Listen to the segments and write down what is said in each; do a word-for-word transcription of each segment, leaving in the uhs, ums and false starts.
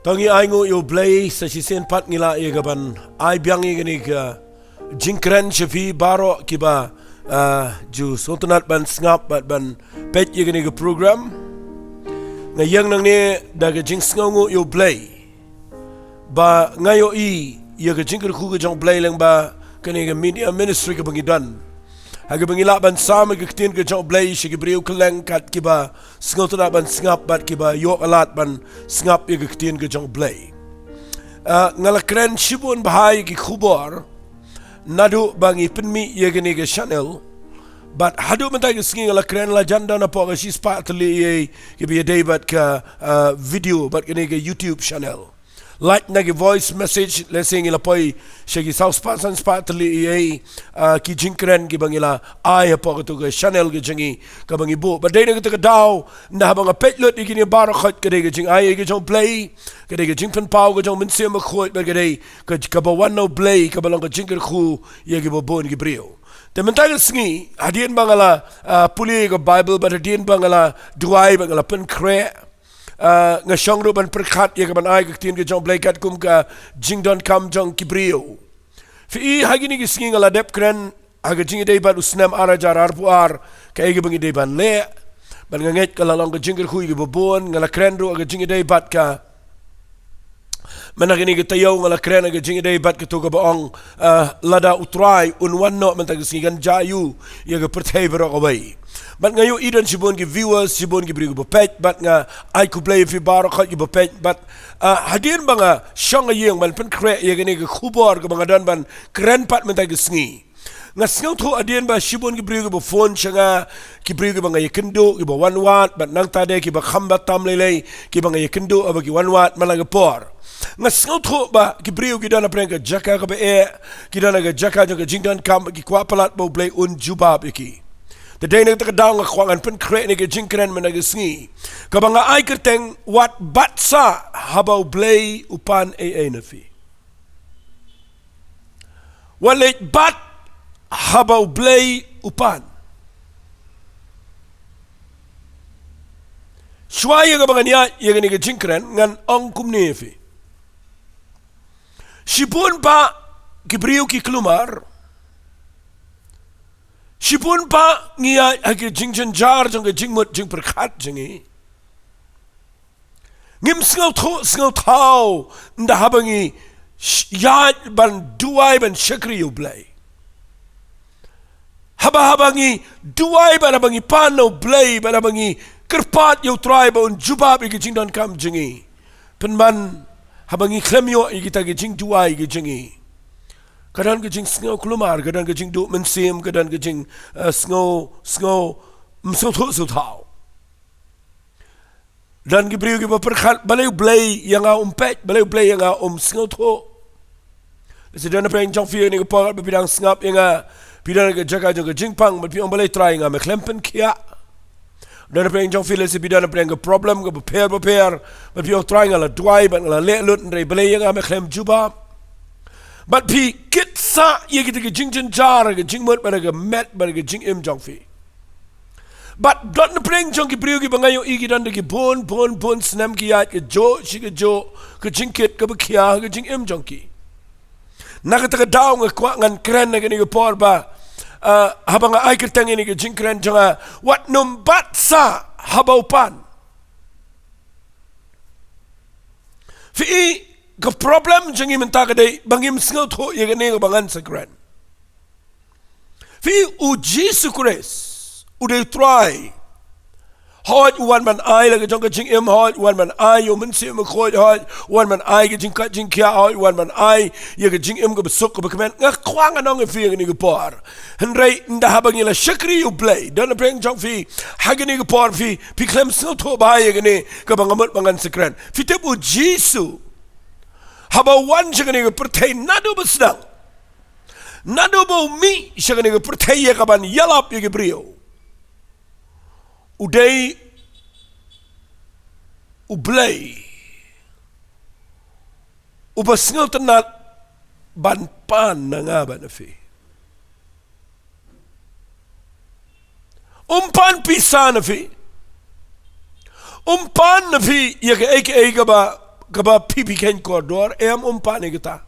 To ngi ai nguh ïa U Blei, sa shisien pat ngi lah ïa ka ban ai biang ïa kane ka jingkren sha phi baroh kiba, ah, ju sngewtynnat ban sngap bad ban peit ïa kane ka program. Nga ïeng nangne da ka jingsngewnguh ïa U Blei ba nga ïohi ïa ka jingkyrkhu ka jong U Blei lyngba kane ka media ministry kaba ngi don, ha kaba ngi lah ban sam ïa ka ktien ka jong U Blei sha ki briew kylleng kat kiba sngewtynnat ban sngap bad kiba ïoh lad ban sngap ïa ka ktien ka jong U Blei. Ah, nga la kren shibun bha ïa ki khubor naduh ba ngi pynmih ïa kane ka channel. Bad haduh mynta ka sngi nga la kren la jan don hapoh ka shispah tylli ïa kiba ïadei bad ka, ah, video bad kane ka YouTube channel. Lait na ki voice message, lehse ngi la poi sha ki saw spah san spah tylli ïa, ah, ki jingkren kiba ngi la ai hapoh katu ka channel ka jong ngi kaba ngi buh. Bad dei na kata ka daw, nda haba nga peit lut ïa kine baroh khoit, ka dei ka jingai ïa ka jong U Blei, ka dei ka jingpynpaw ka jong U Mynsiem Bakhuid, bad ka dei ka, kaba wan na U Blei, kaba long ka jingkyrkhu ïa kiba bun ki briew. Te mynta ka sngi, hadien ba nga la, ah, pule ïa ka Bible, bad hadien ba nga la duwai, bad nga la pynkhreh, ah, nga shong ruh ban pyrkhat ïa ka ban ai ka ktien ka jong U Blei katkum ka jingdonkam jong ki briew. Phi i ha kine ki sngi nga la dep kren ha ka jingïadei bad u snem ar hajar arphew ar, kaei kaba ngi dei ban leh. Bad nga ngeit ka la long ka jingkyrkhu ïa kiba bun, nga la kren ruh ha ka jingïadei bad ka, mynta kane ka taïew nga la kren ha ka jingïadei bad katu kaba ong, ah, lada U Trai un wan noh mynta ka sngi kan jia aiu ïa ka pyrthei baroh kawei. Bad nga ïohi don shibun ki viewers, shibun ki briew kiba peit, bad nga ai khublei ïa phi baroh khoit kiba peit, bad, ah, hadien ba nga shong ha ïing ban pynkhreh ïa kane ka khubor kaba nga don ban kren pat mynta ka sngi, nga sngewthuh hadien ba shibun ki briew kiba phone sha nga, ki briew kiba nga ïakynduh, kiba wan wad, bad nangta de kiba kham bad tam lei lei, kiba nga ïakynduh haba ki wan wad man la ka por. Nga sngewthuh ba ki briew ki don hapdeng ka jaka kaba eh, ki don ha ka jaka jong ka jingdonkam, ki kwah palat ba U Blei un jubab ïa ki. Te dei na kata ka daw nga kwah ngan pynkhreh ïa ka jingkren mynta ka sngi, kaba nga ai kyrteng Wat bat sah haba U Blei u pan ei ei na phi. Wat leit bat haba U Blei u pan. Shuwa ïa kaba ngan ïaid ïa kane ka jingkren, ngan ong kumne ïa phi. Shibun ba ki briew ki kulmar. Shibun ba ngi ïaid ha ka jingjynjar jong ka jingmut jingpyrkhat jong ngi. Ngim sngewthuh sngewthaw ynda haba ngi sh-, ïaid ban duwai ban shakri ïa U Blei. Haba, haba ngi duwai bad haba ngi pan na U Blei bad haba ngi kyrpad ïa U Trai ba un jubab ïa ka jingdonkam jong ngi. Pynban haba ngi khlem ïoh ïa kita ki jingduwai ki jong ngi, ka don ka jingsngew kulmar, ka don ka jingduh mynsiem, ka don ka jing, eh, sngew, sngew, ym sngewthuh sngewthaw. Don ki briew kiba pyrkhat, balei U Blei ïa nga um peit, balei U Blei ïa nga um sngewthuh. Lehse don na pdeng jong phi ha kane ka por ba phi dang sngap ïa nga, phi don ha ka jaka jong ka jingpang, bad phi ong balei Trai nga me khlem pynkhiah. Don na pdeng jong phi lehse phi don na pdeng ka problem kaba pher bapher, bad phi ong Trai nga la duwai bad nga la leh lut hynrei balei ïa nga me khlem jubab. Bad phi kit sah ïa kita ki jingjynjar, ka jingmut bad ka met bad ka jingim jong phi. Bad don na pdeng jong ki briew kiba nga ïohi ki don da ki bun, bun, bun snem ki ïaid kajuh shi kajuh ka jingkit kaba khia ka jingim jong ki. Na kata ka daw nga kwah ngan kren ha kane ka por ba, ah, haba nga ai kyrteng ïa kane ka jingkren jong nga, wat nym bat sah haba u pan. Phi i, ka problem jong ngi mynta ka dei ba ngim sngewthuh ïa kane kaba ngan sa kren. Phi i, U Jisu Khrist u dei U Trai. Hooid u wan ban ai la ka jong ka jingim, hooid u wan ban ai ïa U Mynsiem Bakhuid, hooid u wan ban ai ka jingkoit jingkhiah, hooid u wan ban ai ïa ka jingim kaba suk kaba kmen. Nga kwah ngan ong ïa phi ha kane ka por. Hynrei ynda haba ngi la shakri ïa U Blei, don na pdeng jong phi ha kane ka por phi, phi khlem sngewthuh bha ïa kane kaba nga mut ba ngan sa kren. Phi tip U Jisu haba u wan sha kane ka pyrthei naduh ba sdang, naduh ba u mih sha kane ka pyrthei ïa kaban ïalap ïa ki briew, u dei U Blei uba sngewtynnat ban pan na nga bad na phi. Um pan pisa na phi. Um pan na phi ïa kaei kaei kaba kaba phi phi khein kordor, em, um pan ïa kata.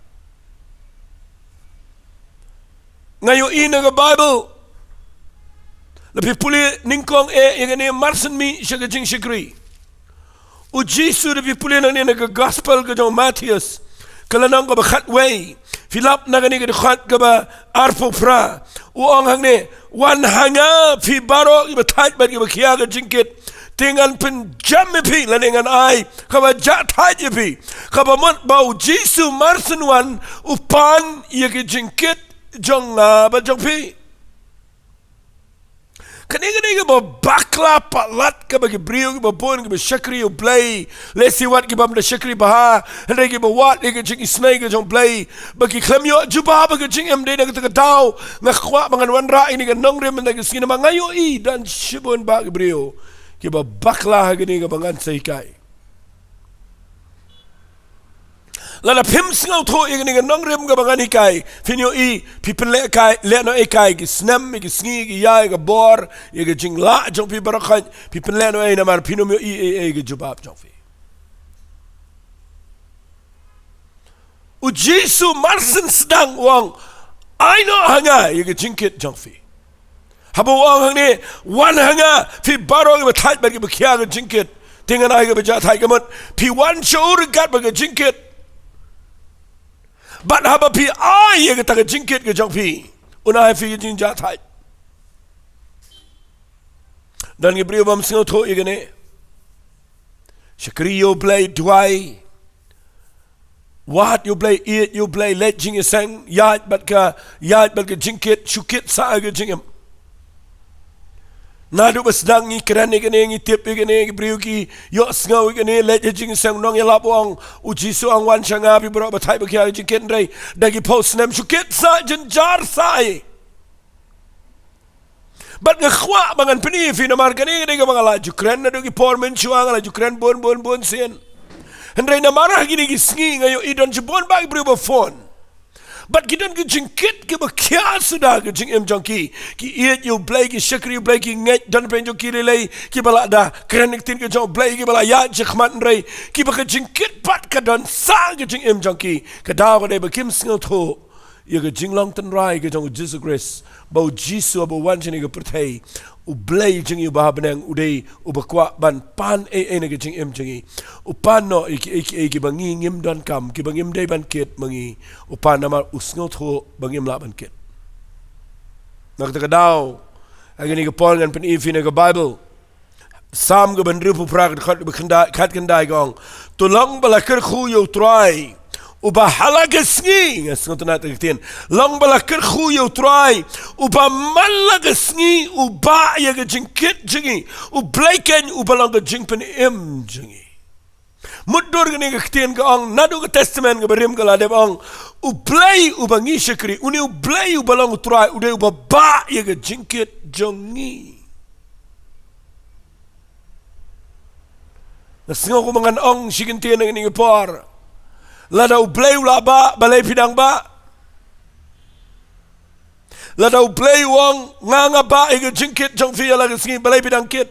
Nga ïohi na ka Bible, la phi pule nyngkong eh ïa kane mar shen mih sha ka jingshakri. U Jisu, la phi pule nangne na ka Gospel ka jong u Mathaios, ka lynnong kaba khatwei, phi lap na kane ka dkhot kaba arphew phra, u ong hangne, "Wan ha nga phi baroh kiba thait bad kiba khia ka jingkit, te ngan pynjem ïa phi, lane ngan ai kaba jahthait ïa phi." Kaba mut ba u Jisu mar shen wan u pan ïa ka jingkit jong nga bad jong phi. Kane, kane kaba bakla palat kaba ki briew kiba bun kiba shakri ïa u Blei, lehse wat ki bym da shakri bha, hynrei kiba wad ïa ka jingisynei ka jong u Blei, ba ki khlem ïoh jubab ha ka jingim. Dei na kata ka daw nga kwah ba ngan wanrah ïa kane ka nongrim mynta ka sngi namar nga ïohi don shibun bah ki briew kiba bakla ha kane kaba ngan sa hikai. Lada phim sngewthuh ïa kane ka nongrim kaba ngan hikai, phin ïohi, phi pynlehkai, lehnohei kai, ki snem, ki sngi, ki ïa, ki bor, ïa ka jinglah jong phi baroh, phi pynlehnohei namar phin ym ïohi ei ei ka jubab jong phi. U Jisu mar shen sdang u ong, "Ai noh ha nga ïa ka jingkit jong phi." Haba u ong hangne, "Wan ha nga phi baroh kiba thait bad kiba khia ka jingkit, te ngan ai kaba jahthait." Ka mut phi wan sha u ryngkat bad ka jingkit, bad haba phi ai ïa kata ka jingkit ka jong phi, un ai phi ka jingjahthait. Don ki briew bym sngewthuh ïa kane. Shakri ïa u Blei, duwai, wad ïa u Blei, ïeit ïa u Blei, leit jingïaseng, ïaid bad ka, ïaid bad ka jingkit, shu kit sa ha ka jingim. Naduh ba sdang ngi kren ïa kane, ngi tip ïa kane, ki briew ki ïohsngew ïa kane, leit ha jingïaseng, nongïalap u ong, u Jisu u ong, "Wan sha nga phi baroh ba thait ba khia ka jingkit." Hynrei da ki phew snem shu kit sa, jynjar sa ïa. Bad nga kwah ba ngan pyni ïa phi namar kane ka dei kaba nga la ju kren naduh ki por mynshuwa, nga la ju kren bun bun bun sien. Hynrei namar ha kine ki sngi nga ïohi don shibun bah ki briew ba phone, bad ki don ka jingkit kaba khia suda ha ka jingim jong ki. Ki ïeit ïa u Blei, ki shakri ïa u Blei, ki ngeit don pdeng jong ki lei lei kiba la da kren ïa ka ktien ka jong u Blei, kiba la ïaid shakhmat, hynrei kiba ka jingkit pat ka don sa ha ka jingim jong ki. Ka daw ka dei ba kim sngewthuh ïa ka jinglong tynrai ka jong u Jisu Khrist, ba u Jisu haba u wan shane ha ka pyrthei, u Blei jong ngi uba ha bneng u dei uba kwah ban pan ei ei na ka jingim jong ngi. U pan noh ïa kiei kiei kiba ngi ngim donkam, kiba ngim dei ban kit ma ngi. U pan namar u sngewthuh ba ngim lah ban kit. Na kata ka daw, ha kane ka por ngan pyni ïa phi na ka Bible. Salm kaba hynriewphew phra, ka dkhot kaba khyndai, khatkhyndai ka ong, "To long ba la kyrkhu ïa u Trai uba ha la ka sngi," nga sngewtynnat ïa ka ktien, "long ba la kyrkhu ïa u Trai uba man la ka sngi, u bah ïa ka jingkit jong ngi, u Blei keiñ uba long ka jingpynim jong ngi." Mutdur kane ka ktien ka ong, naduh ka Testament kaba rim ka la dep ong, u Blei uba ngi shakri, une u Blei uba long u Trai, u dei uba bah ïa ka jingkit jong ngi. Nga sngew kumba ngan ong shi kyntien ha kane ka por. Lada u Blei u la bah, balei phi dang bah? Lada u Blei u ong, "Nga nga bah ïa ka jingkit jong phi ha la ka sngi," balei phi dang kit?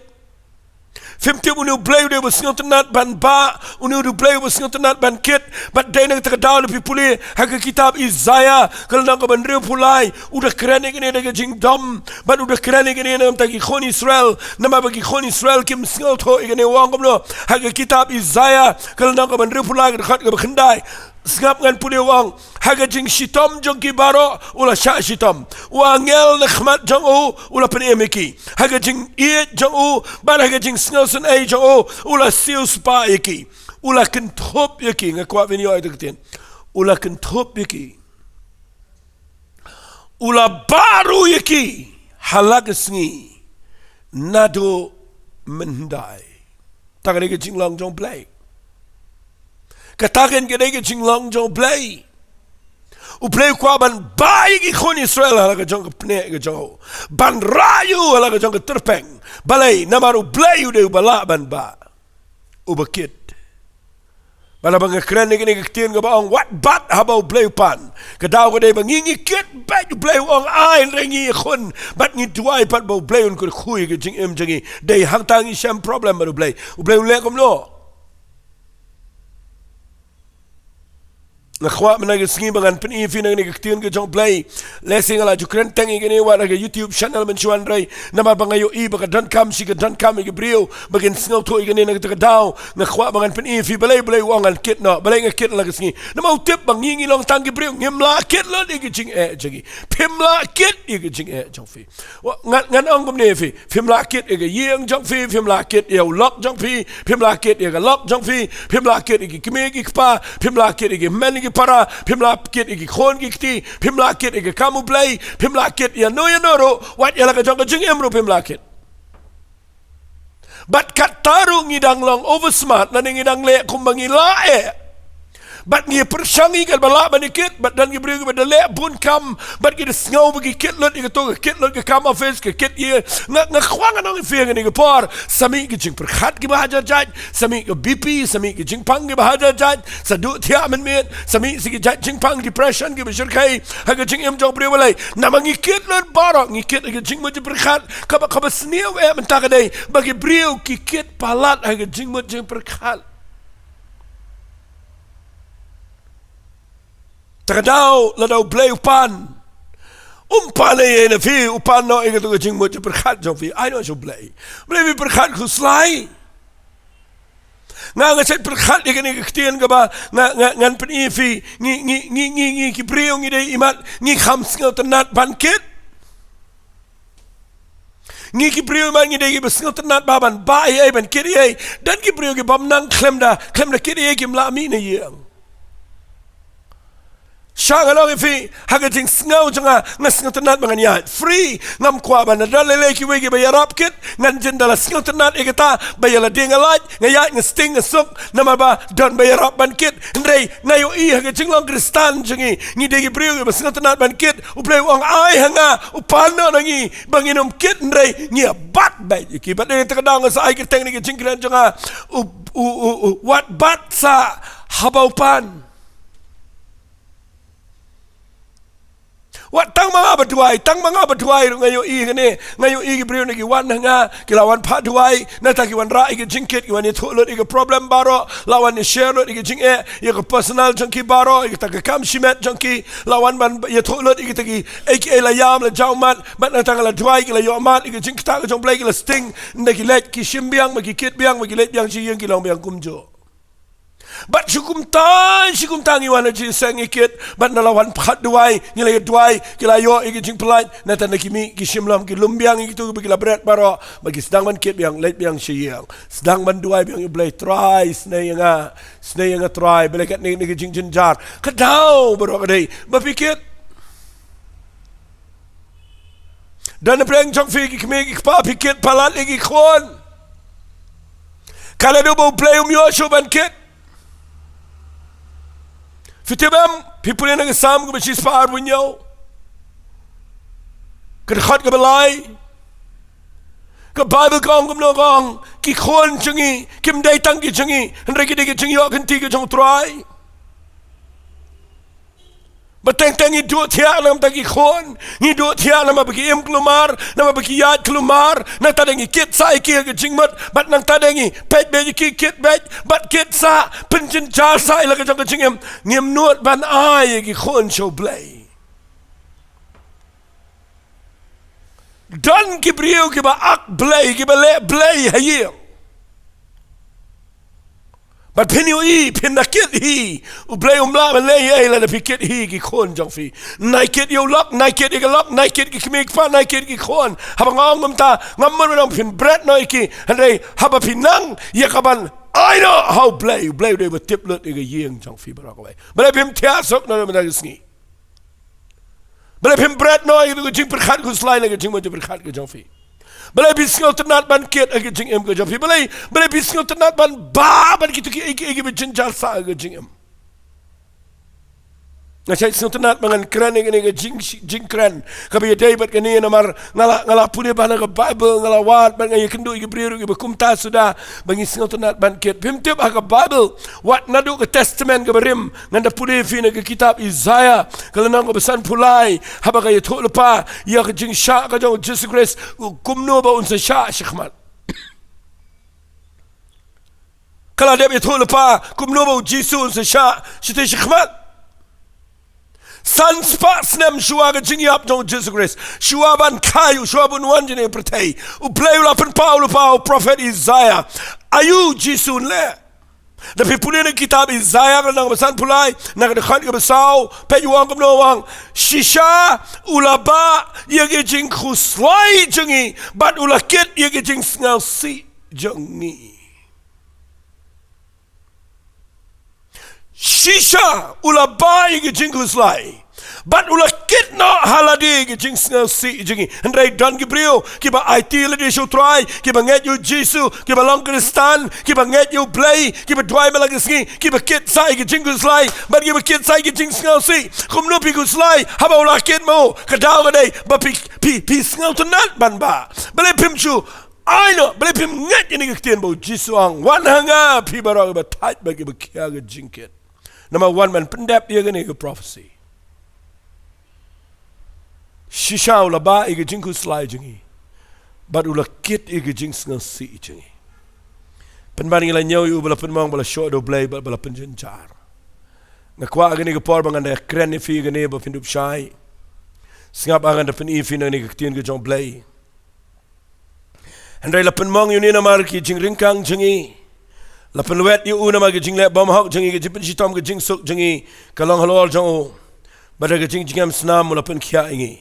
Phim tip une u Blei u dei uba sngewtynnat ban bah, une u Blei uba sngewtynnat ban kit. Bad dei na kata ka daw lada phi pule ha ka kitab Isaïah, ka lynnong kaba hynriewphew lai, u da kren ïa kane da ka jingdom. Bad u da kren ïa kane na ka bynta ki khun Israel, namar ba ki khun Israel kim sngewthuh ïa kane, u ong kumno. Ha ka kitab Isaïah, ka lynnong kaba hynriewphew lai, ka dkhot kaba khyndai. Sngap, ngan pule, u ong, "Ha ka jingshitom jong ki baroh u la shah shitom. U angel na khmat jong u u la pynim ïa ki. Ha ka jingïeit jong u bad ha ka jingsngewsynei jong u u la siew spah ïa ki. U la kynthup ïa ki." Nga kwah phin ïoh ïa ka ktien. U la kynthup ïa ki. U la bah ruh ïa ki ha la ka sngi naduh mynhyndai. Kata ka dei ka jinglong jong u Blei. Kata ka dei ka jinglong jong u Blei. U Blei u kwah ban bah ïa ki khun Israel ha la ka jong ka pneh ka jong u, ban rah ïa u ha la ka jong ka tyrpeng. Balei? Namar u Blei u dei uba lah ban bah, uba kit. Bad haba nga kren ïa kane ka ktien kaba ong, wat bat haba u Blei u pan, ka daw ka dei ba ngi ngi kit beit. U Blei u ong, "Ai, hynrei ngi ïakhun bad ngi duwai pat ba u Blei un kyrkhu ïa ka jingim jong ngi." Dei hangta ngi shem problem bad u Blei. U Blei u leh kumno? Nga kwah mynta ka sngi ba ngan pyni ïa phi na kane ka ktien ka jong U Blei. Lehse nga la ju kren teng ïa kane wat ha ka YouTube channel mynshuwa hynrei namar ba nga ïohi ba ka donkam shi ka donkam ïa ki briew ba kin sngewthuh ïa kane na kata ka daw. Nga kwah ba ngan pyni ïa phi balei, balei u ong ngan kit noh, balei nga kit la ka sngi. Namar u tip ba ngi ngi long tang ki briew, ngim lah kit lut ïa ki jingeh jong ngi. Phim lah kit ïa ki jingeh jong phi. Wa, ngan, ngan ong kumne ïa phi. Phim lah kit ïa ka ïing jong phi, phim lah kit ïa u lok jong phi, phim lah kit ïa ka lok jong phi, phim lah kit ïa ki kmie ki kpa, phim lah kit ïa ki hynmen ki para, phim lah kit ïa ki khun ki kti, phim lah kit ïa ka kam U Blei, phim lah kit ïano ïano ruh, wat ïa la ka jong ka jingim ruh phim lah kit. Bad kata ruh ngi dang long oversmart, lane ngi dang leh kumba ngi lah eh. Bad ngi pyrshang ïa kaba lah ban ïa kit, bad don ki briew kiba da leh bun kam, bad ki da sngew ba ki kit lut ïa kato, ka kit lut ka kam office, ka kit ïa, nga, nga kwah ngan ong ïa phi ha kane ka por, sa mih ki jingpyrkhat kiba ha jait jait, sa mih ka B P, sa mih ki jingpang kiba ha jait jait, sa duh thiah mynmiet, sa mih sa ki jait jingpang depression kiba shyrkhei ha ka jingim jong u briew. Balei? Namar ngi kit lut baroh, ngi kit ha ka jingmut jingpyrkhat. Kaba, kaba sniew eh mynta ka dei ba ki briew ki kit palat ha ka jingmut jingpyrkhat. Ta ka daw lada U Blei u pan, um pan ïa na phi, u pan noh ïa kato ka jingmut jingpyrkhat jong phi. Ai noh sha U Blei. Blei, phi pyrkhat khuslai. Nga, nga shait pyrkhat ïa kane ka ktien kaba nga, nga, ngan pyni ïa phi. Ngi, ngi, ngi, ngi, ngi ki briew ngi dei imat ngi kham sngewtynnat ban kit. Ngi ki briew imat ngi dei kiba sngewtynnat ba ban bah ïa ei, ban kit ïa ei. Don ki briew ki bym nang khlem da, khlem da kit ïa ei kim lah mih na ïing. Sha nga ong ïa phi, ha ka jingsngew jong nga, nga sngewtynnat ba ngan ïaid free, ngam kwah ban da lei lei kiwei kiba ïarap kit, ngan jin da la sngewtynnat ïa kata, ba ïa lade nga lait, nga ïaid, nga sting, nga suk, namar ba don ba ïarap ban kit. Hynrei nga ïohi ha ka jinglong Khristan jong ngi, ngi dei ki briew kiba sngewtynnat ban kit. U Blei u ong ai ha nga, u pan noh na ngi ba ngin ym kit, hynrei ngi ïa bat beit ïa ki. Bad na kata ka daw nga sa ai kyrteng ïa ka jingkren jong nga, u, u, u, u, wat bat sah haba u pan. Wat tang ma nga ba duwai, tang ma nga ba duwai ruh nga ïohi kane, nga ïohi ki briew na ki wan ha nga, ki la wan phah duwai, nangta ki wanrah ïa ki jingkit, ki wan ïathuh lut ïa ki problem baroh, la wan ïa share lut ïa ki jingeh, ïa ka personal jong ki baroh, ïa kita ki kam shimet jong ki, la wan ban ïathuh lut ïa kita ki, eh, ki, eh, la ïam, la jaw mat, bad nangta nga la duwai, ki la ïoh mat ïa ki jingktah ka jong U Blei, ki la sting, nda ki leit ki shim biang, ba ki kit biang, ba ki leit biang sha ïing, ki long biang kumjuh. Bad shu kumta, shu kumta ngi wan ha jingïaseng ïa kit, bad nda la wan phah duwai, ngi la ïa duwai, ki la ïoh ïa ki jingpyllait, nangta na ki mih, ki shim lom, ki lum biang ïa kito ba ki la bret baroh, ba ki sdang ban kit biang, leit biang sha ïing. Sdang ban duwai biang ïa U Blei, Trai, sngewbha ïa nga, sngewbha ïa nga Trai, balei katne katne ka jingjynjar. Ka daw baroh ka dei ba phi kit. Don na pdeng jong phi ki kmie ki kpa, phi kit palat ïa ki khun. Ka la dei ba U Blei um ïoh shuh ban kit. Phi tip em, phi pule na ka Salm kaba shispah arphew hynñiew, ka dkhot kaba lai. Ka Baibl ka ong kumno, ka ong, ki khun jong ngi kim dei tang ki jong ngi, hynrei ki dei ki jingïoh kynti ki jong U Trai. Ba teng teng ngi duh thiah namar ba ki khun, ngi duh thiah namar ba ki im kulmar, namar ba ki ïaid kulmar, nangta de ngi kit sah ïa ki ha ka jingmut, bad nangta de ngi peit beit ïa ki, kit beit, bad kit sah, pynjynjar sah ïa la ka jong ka jingim, ngim nud ban ai ïa ki khun sha U Blei. Don ki briew kiba ak Blei, kiba leh Blei ha ïing. Bad phin ïohi, phin da kit hi, U Blei um lah ban leh ei ei lada phi kit hi ki khun jong phi. Nai kit ïa u lok, nai kit ïa ka lok, nai kit ki kmie ki kpa, nai kit ki khun. Haba nga ong kumta, ngam mut ban ong phin bret noh ïa ki. Hynrei haba phi nang ïa kaban ai noh ha U Blei, U Blei u dei ba tip lut ïa ka ïing jong phi baroh kawei. Balei phim thiah suk noh mynta ka sngi? Balei phim bret noh ïa ka jingpyrkhat khuslai na ka jingmut jingpyrkhat ka jong phi? Balei phi sngewtynnat ban kit ha ka jingim ka jong phi? Balei, balei phi sngewtynnat ban bah bad kito ki, ki, ki, kiba jynjar sah ha ka jingim? Nga shait sngewtynnat ba ngan kren ïa kane ka jing, jingkren kaba ïadei bad kane namar nga la, nga la pule bha na ka Baibl, nga la wad bad nga ïakynduh ïa ki briew ruh kiba kumta suda, ba ngi sngewtynnat ban kit. Phim tip ha ka Baibl, wat naduh ka Testament kaba rim, ngan da pule ïa phi na ka kitab Isaiah, ka lynnong kaba sanphew lai, haba ka ïathuh lypa ïa ka jingshah ka jong U Jisu Khrist, kumno ba un sa shah shakhmat. Ka la dep ïathuh lypa kumno ba U Jisu un sa shah shatei shakhmat. San spah snem shuwa ka jingïap jong u Jisu Khrist, shuwa ban kha ïa u, shuwa ban wan jingïap pyrthei, U Blei u la pynpaw lypa ha u prophet Isaiah. Aïu u Jisu un leh? Da phi pule na kitab Isaiah ka lynnong ba sanphew lai, na ka dkhot kaba saw, peit u ong kumno u ong. Shisha u la bah ïa ki jingkhuslai jong ngi, bad u la kit ïa ki jingsngewsih jong ngi. Shisha u la bah ïa ki jingkhuslai, bad u la kit noh ha lade ïa ki jingsngewsih jong ngi. Hynrei don ki briew kiba aiti lade sha u Trai, kiba ngeit ïa u Jisu, kiba long Khristan, kiba ngeit ïa u Blei, kiba duwai man la ka sngi, kiba kit sa ïa ki jingkhuslai bad kiba kit sa ïa ki jingsngewsih. Kumno phi khuslai haba u la kit mo? Ka daw ka dei ba phi, phi, phi sngewtynnat ban bah. Balei phim shu ai noh, balei phim ngeit ïa kane ka ktien ba u Jisu u ong, wan ha nga phi baroh kiba thait bad kiba khia ka jingkit. Namar u wan ban pyndep ïa kane ka prophecy. Shisha u la bah ïa ka jingkhuslai jong ngi, bad u la kit ïa ka jingsngewsih jong ngi. Pynban ngi la ñiew ïa u ba la pynmong, ba la shoh da u Blei, bad ba la pynjynjar. Nga kwah ha kane ka por ba ngan da kren ïa phi ïa kane ba phin dup shai. Sngap, ngan da pyni ïa phi na kane ka ktien ka jong u Blei. Hynrei la pynmong ïa une namar ki jingryngkang jong ngi. La pynwet ïa u namar ki jingleh bymhok jong ngi, ki jingpynshitom, ki jingsuk jong ngi ka long halor jong u. Bad da ka jingjngem snam u la pynkhiah ïa ngi.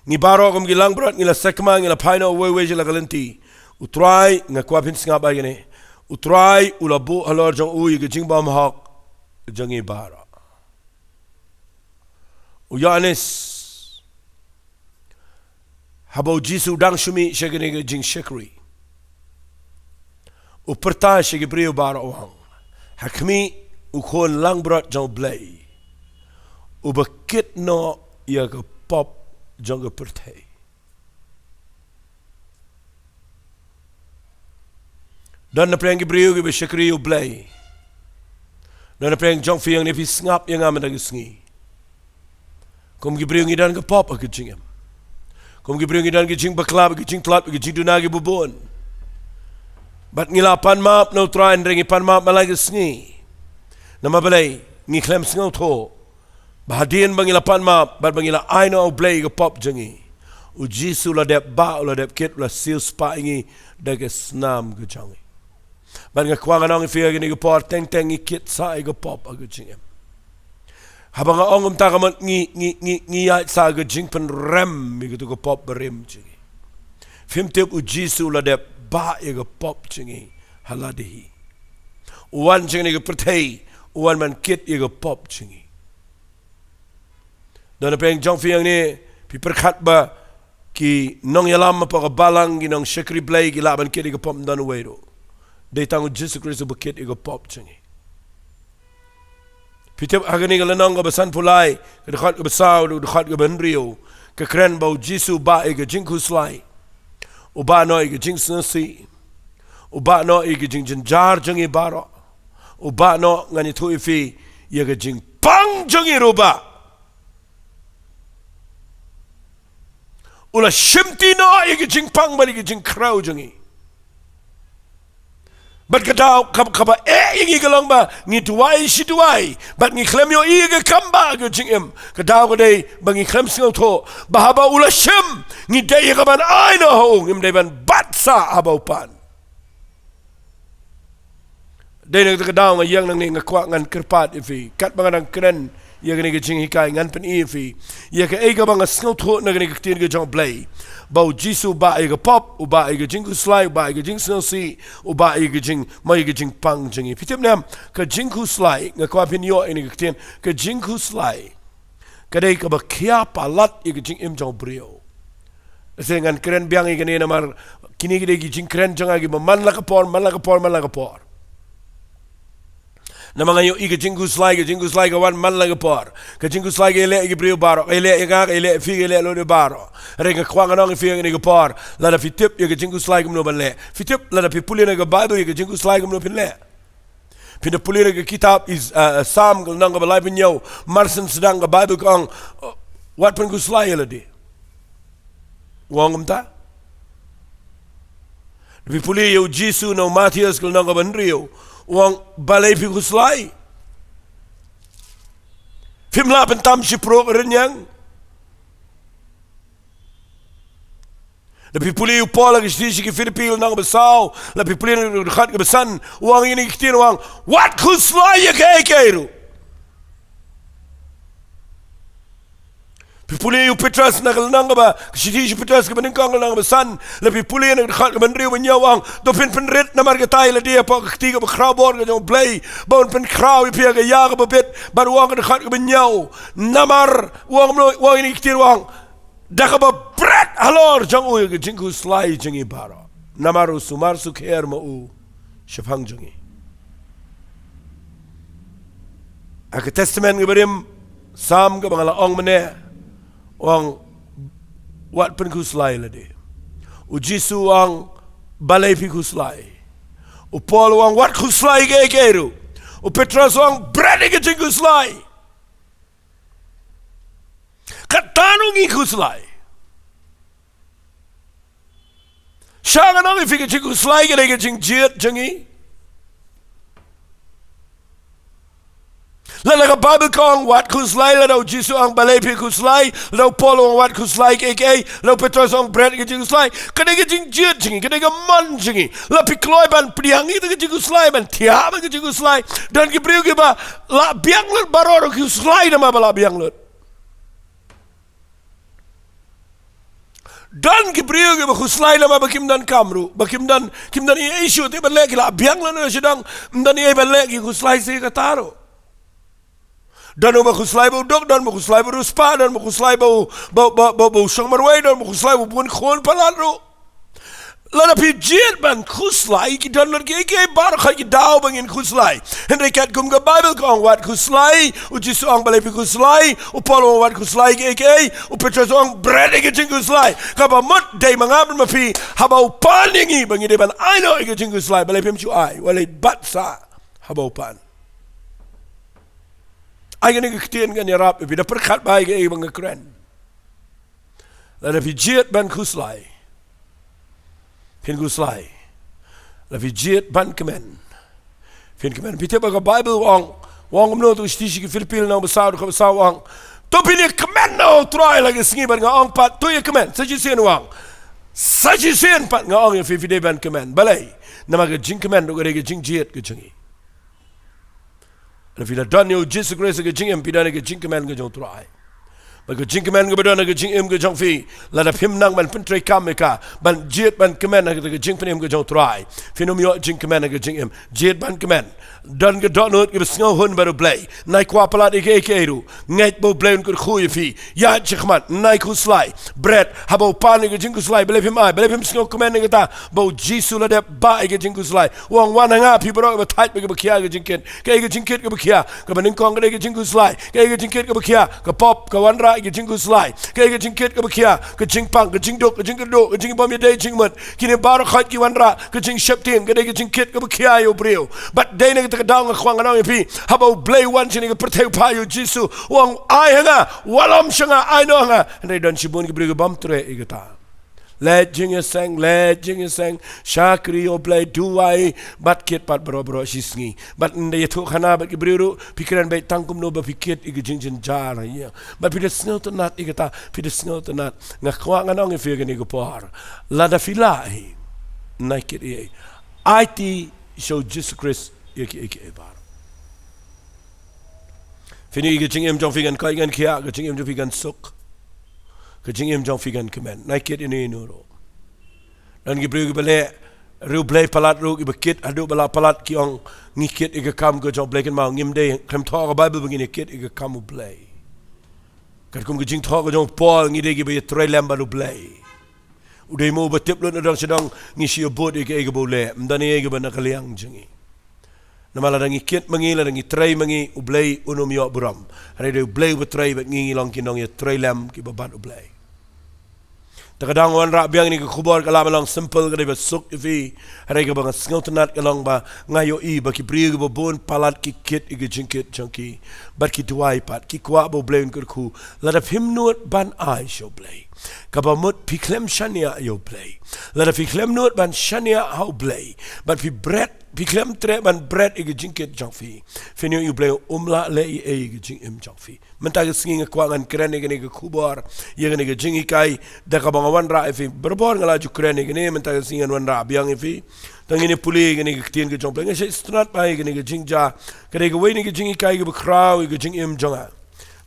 Ngi baroh kum ki langbrot ngi la sekma, ngi la phai noh uwei uwei sha la ka lynti. U Trai, nga kwah phin sngap ïa kane. U Trai u la buh halor jong u ïa ka jingbymhok jong ngi baroh. U Ïoannis, haba u Jisu u dang shu mih sha kane ka jingshakri, u pyrta sha ki briew baroh u ong, ha khmih u Khun langbrot jong u Blei, uba kit noh ïa ka pop jong ka pyrthei. Don na pdeng ki briew kiba shakri ïa u Blei. Don na pdeng jong phi hangne, phi sngap ïa nga mynta ka sngi. Kum ki briew ngi don ka pop ha ka jingim. Kum ki briew ngi don ki jingbakla, ki jingtlot, ki jingduna kiba bun. Bad ngi la pan map na u Trai, hynrei ngi pan map man la ka sngi. Namar balei? Ngi khlem sngewthuh ba hadien ba ngi la pan map bad ba ngi la ai noh ha u Blei ka pop jong ngi, u Jisu u la dep bah, u la dep kit, u la siew spah ïa ngi da ka snam ka jong ngi. Bad nga kwah ngan ong ïa phi ha kane ka por, teng teng ngi kit sa ïa ka pop ha ka jingim. Haba nga ong kumta, ka mut ngi, ngi, ngi, ngi ïaid sa ha ka jingpynrem ïa katu ka pop barim jong ngi. Phim tip, u Jisu u la dep bah ïa ka pop jong ngi ha lade hi. U wan sha kane ka pyrthei, u wan ban kit ïa ka pop jong ngi. Don na pdeng jong phi hangne, phi pyrkhat ba ki nongïalam hapoh ka balang, ki nongshakri Blei ki lah ban kit ïa ka pop? Ym don uwei ruh. Dei tang u Jisu Khrist uba kit ïa ka pop jong ngi. Phi tip, ha kane ka lynnong kaba sanphew lai, ka dkhot kaba saw, ka dkhot kaba hynriew, ka kren ba u Jisu u bah ïa ka jingkhuslai, u bah noh ïa ka jingsngewsih, u bah noh ïa ka jingjynjar jong ngi baroh, u bah noh, ngan ïathuh ïa phi, ïa ka jingpang jong ngi ruh u bah. U la shimti noh ïa ka jingpang bad ïa ka jingkhrew jong ngi. Bad ka daw kaba, kaba eh ïa ngi ka long ba ngi duwai shi duwai bad ngi khlem ïohi ïa ka kam bah ha ka jingim. Ka daw ka dei ba ngi khlem sngewthuh ba haba u la shim, ngi dei ïa ka ban ai noh ha u, ngim dei ban bat sah haba u pan. Dei na kata ka daw nga ïeng nangne, nga kwah ngan kyrpad ïa phi. Katba nga dang kren ïa kane ka jinghikai, ngan pyni ïa phi ïa kaei kaba nga sngewthuh na kane ka ktien ka jong u Blei, ba u Jisu u bah ïa ka pop, u bah ïa ka jingkhuslai, u bah ïa ka jingsngewsih, u bah ïa ka jing, mo ïa ka jingpang jong ngi. Phi tip ne em, ka jingkhuslai, nga kwah phin ïoh ïa kane ka ktien, ka jingkhuslai ka dei kaba khia palat ïa ka jingim jong u briew. Lehse ngan kren biang ïa kane namar kine ki dei ki jingkren jong nga kiba man la ka por, man la ka por, man la ka por. Namar nga ïohi ka jingkhuslai, ka jingkhuslai ka wan man la ka por. Ka jingkhuslai ka ïaleh ïa ki briew baroh, ka ïaleh ïa nga, ka ïaleh ïa phi, ka ïaleh ïa lade baroh. Hynrei nga kwah ngan ong ïa phi ïa kane ka por, lada phi tip ïa ka jingkhuslai kumno ban leh. Phi tip, lada phi pule na ka Baibl ïa ka jingkhuslai kumno phin leh. Phi da pule na ka kitab is, uh, Salm ka lynnong kaba laiphew hynñiew, mar shen sdang ka Baibl ka ong, uh, wat pynkhuslai ïa lade. U ong kumta. Phi pule ïa u Jisu na u Mathaios ka lynnong kaba hynriew, u ong, balei phi khuslai? Phim lah pyntam shi pyrshah rin ïang. La phi pule u Paul ha ka shithi sha ki Philippi lynnong ba saw, la phi pule na ka dkhot kaba san, u ong ïa kine ki ktien, u ong, wat khuslai ïa kaei kaei ruh. Phi pule u Petros na ka lynnong kaba, ka shithi sha u Petros kaba nyngkong lynnong kaba san, la phi pule na ka dkhot kaba hynriew ban ïa u ong, to phin pynrit namar kata ïa lade hapoh ka kti kaba khraw bor ka jong U Blei, ba un pynkhraw ïa phi ha ka ïa kaba bit, bad u ong ka dkhot kaba hynñiew, namar, u ong, u ong ïa kine ki ktien, u ong, da kaba bret halor jong u ïa ka jingkhuslai jong ngi baroh. Namar u sumar sukher ma u shaphang jong ngi. Ha ka Testament kaba rim, Salm kaba nga la ong mynne, u ong, wat pynkhuslai lade. U Jisu u ong, balei phi khuslai. U Paul u ong, wat khuslai kaei kaei ruh. U Petros u ong, bret ïa ka jingkhuslai. Katno ngi khuslai. Sha nga nang ïa phi ka jingkhuslai ka dei ka jingjied jong ngi. Lada ka Baibl ka ong wat khuslai, lada u Jisu u ong balei phi khuslai, lada u Paul u ong wat khuslai kaei kaei, lada u Petros u ong bret ka jingkhuslai, ka dei ka jingjied jong ngi, ka dei ka mon jong ngi. La phi kloi ban pdiang ïa ka jingkhuslai, ban thiah bad ka jingkhuslai. Don ki briew kiba la biang lut baroh ruh ki khuslai namar ba la biang lut. Don ki briew kiba khuslai namar ba kim don kam ruh, ba kim don, kim don ei ei shuh te ban leh, ki la biang lut na sha dong, ym don ei ei ban leh, ki khuslai sa kata ruh. Don uba khuslai ba u duk, don uba khuslai ba u riewspah, don uba khuslai ba u, ba, ba, ba, ba u shong marwei, don uba khuslai ba u bun khun palat ruh. Lada phi jied ban khuslai, ki don lut kiei kiei baroh ki daw ba ngin khuslai. Hynrei katkum ka Baibl ka ong wat khuslai, u Jisu u ong balei phi khuslai, u Paul u ong wat khuslai kaei kaei, u Petros u ong bret ïa ka jingkhuslai. Kaba mut dei ma nga bad ma phi, haba u pan ïa ngi ba ngi dei ban ai noh ïa ka jingkhuslai, balei phim shu ai, wat leit bat sa haba u pan. Ai kane ka ktien kan ïarap ïa phi, da pyrkhat bha ïa kaei ba nga kren. Lada phi jied ban khuslai, phin khuslai. Lada phi jied ban kmen, phin kmen. Phi tip ba ka Baibl u ong, u ong kumno, to shithi sha ki Philippi lynnong ba saw, dkhot ba saw u ong, to phin ïa kmen na U Trai la ka sngi, bad nga ong pat, to ïa kmen. Sa shisien u ong, sa shisien pat nga ong ïa phi, phi dei ban kmen. Balei? Namar ka jingkmen ruh ka dei ka jingjied ka jong ngi. Lada phi la don ïa u Jisu Khrist ha ka jingim, phi don ïa ka jingkmen ka jong U Trai. Bad ka jingkmen kaba don ha ka jingim ka jong phi, lada phim nang ban pyntrei kam ïa ka, ban jied ban kmen ha ka jingpynim ka jong U Trai, phin ym ïoh jingkmen ha ka jingim. Jied ban kmen. Don ka dohnud kaba sngewhun bad U Blei. Nai kwah palat ïa kaei kaei ruh, ngeit ba U Blei un kyrkhu ïa phi. Ïaid shakhmat, nai khuslai. Bret, haba u pan ïa ka jingkhuslai, balei phim ai, balei phim sngewkmen ïa kata ba u Jisu u la dep bah ïa ka jingkhuslai. U ong wan ha nga phi baroh kiba thait bad kiba khia ïa ka jingkit. Kaei ka jingkit kaba khia? Kaba nyngkong ka dei ka jingkhuslai. Kaei ka jingkit kaba khia? Ka pop, ka wanrah ïa ka jingkhuslai. Kaei ka jingkit kaba khia? Ka jingpang, ka jingduk, ka jingkyrduh, ka jingbymïadei jingmut. Kine baroh ki wanrah ka jingsheptieng, ka dei ka jingkit kaba khia ïa u briew. Bad dei na kata ka daw nga kwah ngan ong ïa phi, haba U Blei u wan shane ha ka pyrthei, u phah ïa u Jisu, u ong ai ha nga, wallam sha nga, ai noh ha nga. Hynrei don shibun ki briew ki bym treh ïa kata. Leit jingïaseng, leit jingïaseng, shakri ïa U Blei, duwai, bad kit pat baroh baroh shi sngi. Bad ynda ïathuh khana bad ki briew ruh, phi kren beit tang kumno ba phi kit ïa ka jingjynjar ïa. Bad phi da sngewtynnat ïa kata, phi da sngewtynnat. Nga kwah ngan ong ïa phi ha kane ka por, lada phi lah hi, nai kit ïa. Aiti sha u Jisu Khrist ïa kiei kiei baroh. Phin ïohi ka jingim jong phi kan koit kan khiah, ka jingim jong phi kan suk. Ka jingim jong phi kan kmen. Nai kit ïa uno uno ruh. Don ki briew kiba leh riewblei palat ruh, kiba kit haduh ba la palat, ki ong ngi kit ïa ka kam ka jong U Blei. Kynmaw, ngim dei, khlem thoh ka Baibl ba ngin ïa kit ïa ka kam U Blei. Katkum ka jingthoh ka jong u Paul, ngi dei kiba ïatrei lem bad U Blei. U dei mo uba tip lut na dong sha dong, ngi shu ïabud ïa kaei kaba u leh, ym don ei ei kaba na ka liang jong ngi. Namar lada ngi kit ma ngi, lada ngi trei ma ngi, U Blei un ym ïoh burom. Hynrei dei U Blei uba trei bad ngi, ngi long ki nongïatrei lem kiba bad U Blei. Te ka dang wanrah biang ïa kane ka khubor, ka lah ban long simple, ka dei ba suk ïa phi. Hynrei kaba nga sngewtynnat ka long ba nga ïohi ba ki briew kiba bun palat ki kit ïa ka jingkit jong ki. Bad ki duwai pat, ki kwah ba U Blei un kyrkhu. Lada phim nud ban ai sha U Blei, kaba mut phi khlem shaniah ïa U Blei. Lada phi khlem nud ban shaniah ha U Blei, bad phi bret Phi khlem treh ban bret ïa ka jingkit jong phi. Phin ïohi U Blei um lah leh ei ei ïa ka jingim jong phi. Mynta ka sngi nga kwah ngan kren ïa kane ka khubor, ïa kane ka jinghikai, da kaba nga wanrah ïa phi. Barabor nga la ju kren ïa kane, mynta ka sngi ngan wanrah biang ïa phi. Tang ngin ïa pule ïa kane ka ktien ka jong U Blei, nga shait sngewtynnat bha ïa kane ka jingjia. Ka dei kawei na ka jinghikai kaba khraw ïa ka jingim jong nga.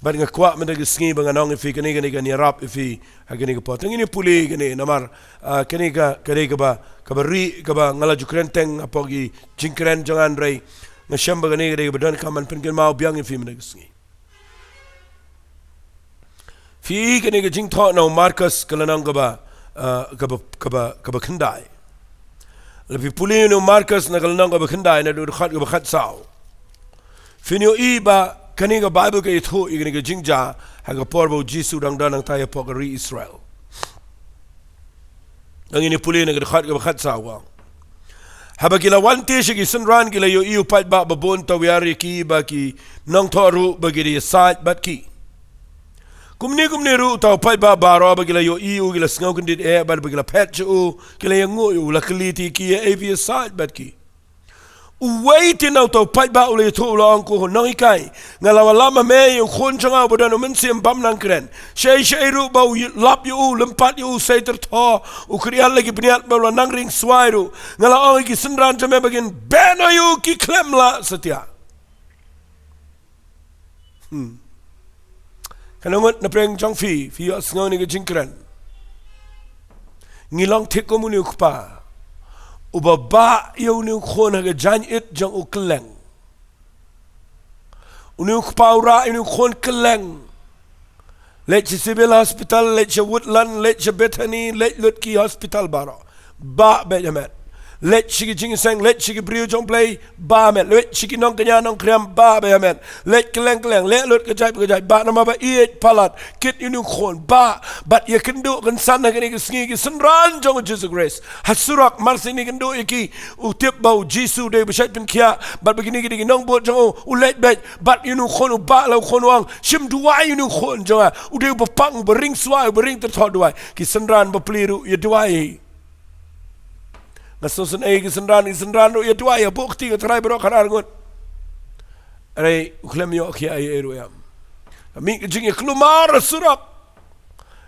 Bad nga kwah mynta ka sngi ba ngan ong ïa phi kane, kane kan ïarap ïa phi ha kane ka por. Tang ngin ïa pule ïa kane namar, ah, kane ka, ka dei kaba, kaba rieh, kaba nga la ju kren teng hapoh ki jingkren jong nga, hynrei nga shem ba kane ka dei kaba donkam ban pynkynmaw biang ïa phi mynta ka sngi. Phi ïohi kane ka jingthoh na u Markos ka lynnong kaba, ah, kaba, kaba, kaba khyndai. Lada phi pule ïa u Markos na ka lynnong kaba khyndai, na u dkhot kaba khatsaw, phin ïohi ba kane ka Baibl ka ïathuh ïa kane ka jingjia ha ka por ba U Jisu u dang don hangtai hapoh ka ri Israel. Tang ngin ïa pule na ka dkhot kaba khatsaw, u ong: Haba ki la wan te sha ki synran, ki la ïohi u paidbah babun tawiar ïa ki bad ki nongthoh ruh ba ki da ïasaid bad ki. Kumne kumne ruh uta u paidbah baroh, haba ki la ïohi u, ki la sngew kyndit eh, bad haba ki la phet sha u, ki la ïanguh ïa u. La kylli te ïa ki, ïa ei phi ïasaid bad ki? Uwei te na uta u paidbah u la ïathuh, u la ong, ko nonghikai, nga la wallam ha me ïa u khun jong nga uba don u mynsiem bym nang kren. Shaei shaei ruh ba u lap ïa u, lympat ïa u, sei tyrthoh, u kyrial la ki bniat, ba u la nang ring swai ruh, nga la ong ïa ki synran jong me ba kin beh noh ïa u, ki khlem lah satia. Hmm. Katno ngut na pdeng jong phi, phi ïohsngew ïa kane ka jingkren? Ngi long thik kum une u kpa uba bah ïa une u khun ha ka jaiñ it jong u kylleng. Une u kpa u rah ïa une u khun kylleng. Leit sha Civil Hospital, leit sha Woodland, leit sha Bethany, leit lut ki hospital baroh. Bah beit ha met. Leit sha ki jingïaseng, leit sha ki briew jong U Blei, bah ha met. Leit sha ki nongkñia nongkñia, bah beit ha met. Leit kylleng kylleng, leit lut ka jaid pa ka jaid, bah, namar ba ïeit palat, kit ïa une u khun, bah. Bad ïakynduh kynsan ha kine ki sngi ki synran jong U Jisu Khrist ha surok, mar shu ïakynduh ïa ki, u tip ba U Jisu u dei uba shait pynkhiah, bad ba kine ki dei ki nongbud jong u, u leit beit, bad ïa une u khun u bah, la u khun u ong, shim duwai ïa une u khun jong nga, u dei uba pang, uba ring swai, uba ring tyrthoh, duwai. Ki synran bapli ruh ïa duwai. Nga sngewsynei ki synran, ki synran ruh ïa duwai, ïa buh kti ka trai baroh khatar ngut. Hynrei u khlem ïoh khia ei ei ruh ïa. Ka mih ka jingïaklumar ha surok.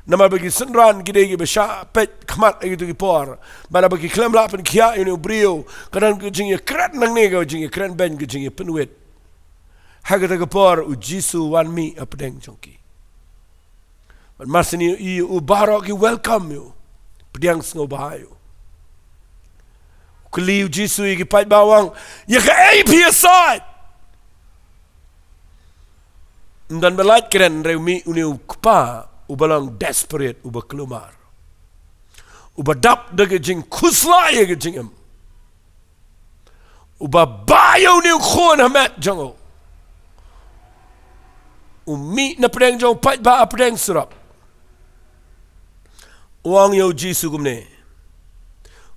Namar ba ki synran ki dei kiba shah peit khmat ha kito ki por. Bad haba ki khlem lah pynkhiah ïa une u briew, ka don ka jingïakren nangne, ka jingïakren beiñ, ka jingïapynwit. Ha kata ka por U Jisu u wan mih hapdeng jong ki. Bad mar shu ïohi ïa u, baroh ki welcome ïa u, pdiang sngewbha ïa u. U kylli U Jisu ïa ki paidbah, u ong, ïa kaei phi ïasaid? Ym don ba lait kren, hynrei u mih une u kpa uba long desperate, uba kulmar, uba dap da ka jingkhuslai ïa ka jingim, uba bah ïa une u khun ha met jong u. U mih na pdeng jong u paidbah hapdeng surok. U ong ïa U Jisu kumne,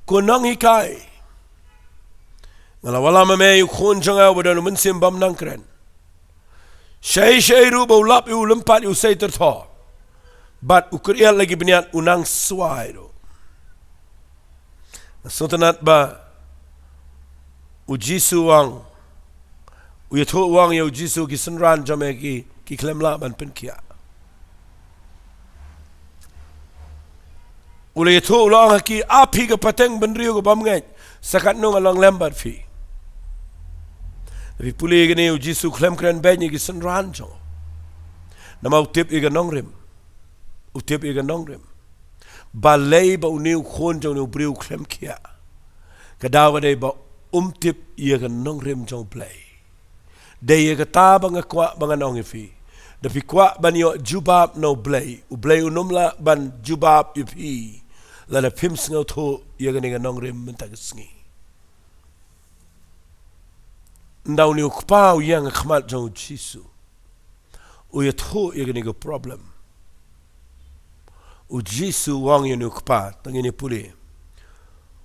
ko nonghikai, nga la wallam ha me ïa u khun jong nga uba don u mynsiem bym nang kren. Shaei shaei ruh ba u lap ïa u, lympat ïa u, sei tyrthoh, bad u kyrial la ki bniat, u nang swai ruh. Nga sngewtynnat ba U Jisu u ong, u ïathuh, u ong ïa U Jisu, ki synran jong me ki, ki khlem lah ban pynkhiah. U la ïathuh, u la ong ha ki, a phi ka pateng bynriew ka bymngeit, sa katno ngan long lem bad phi? Phi pule ïa kane, U Jisu u khlem kren beiñ ïa ki synran jong u. Namar u tip ïa ka nongrim. U tip ïa ka nongrim. Balei ba une u khun jong une u briew u khlem khiah? Ka daw ka dei ba um tip ïa ka nongrim jong U Blei. Dei ïa kata ba nga kwah ba ngan ong ïa phi, da phi kwah ban ïoh jubab na U Blei, U Blei un ym lah ban jubab ïa phi lada phim sngewthuh ïa kane ka nongrim mynta ka sngi. Ynda une u kpa u ïeng ha khmat jong U Jisu, u ïathuh ïa kane ka problem. U Jisu u ong ïa une u kpa, tang ïa une u pule.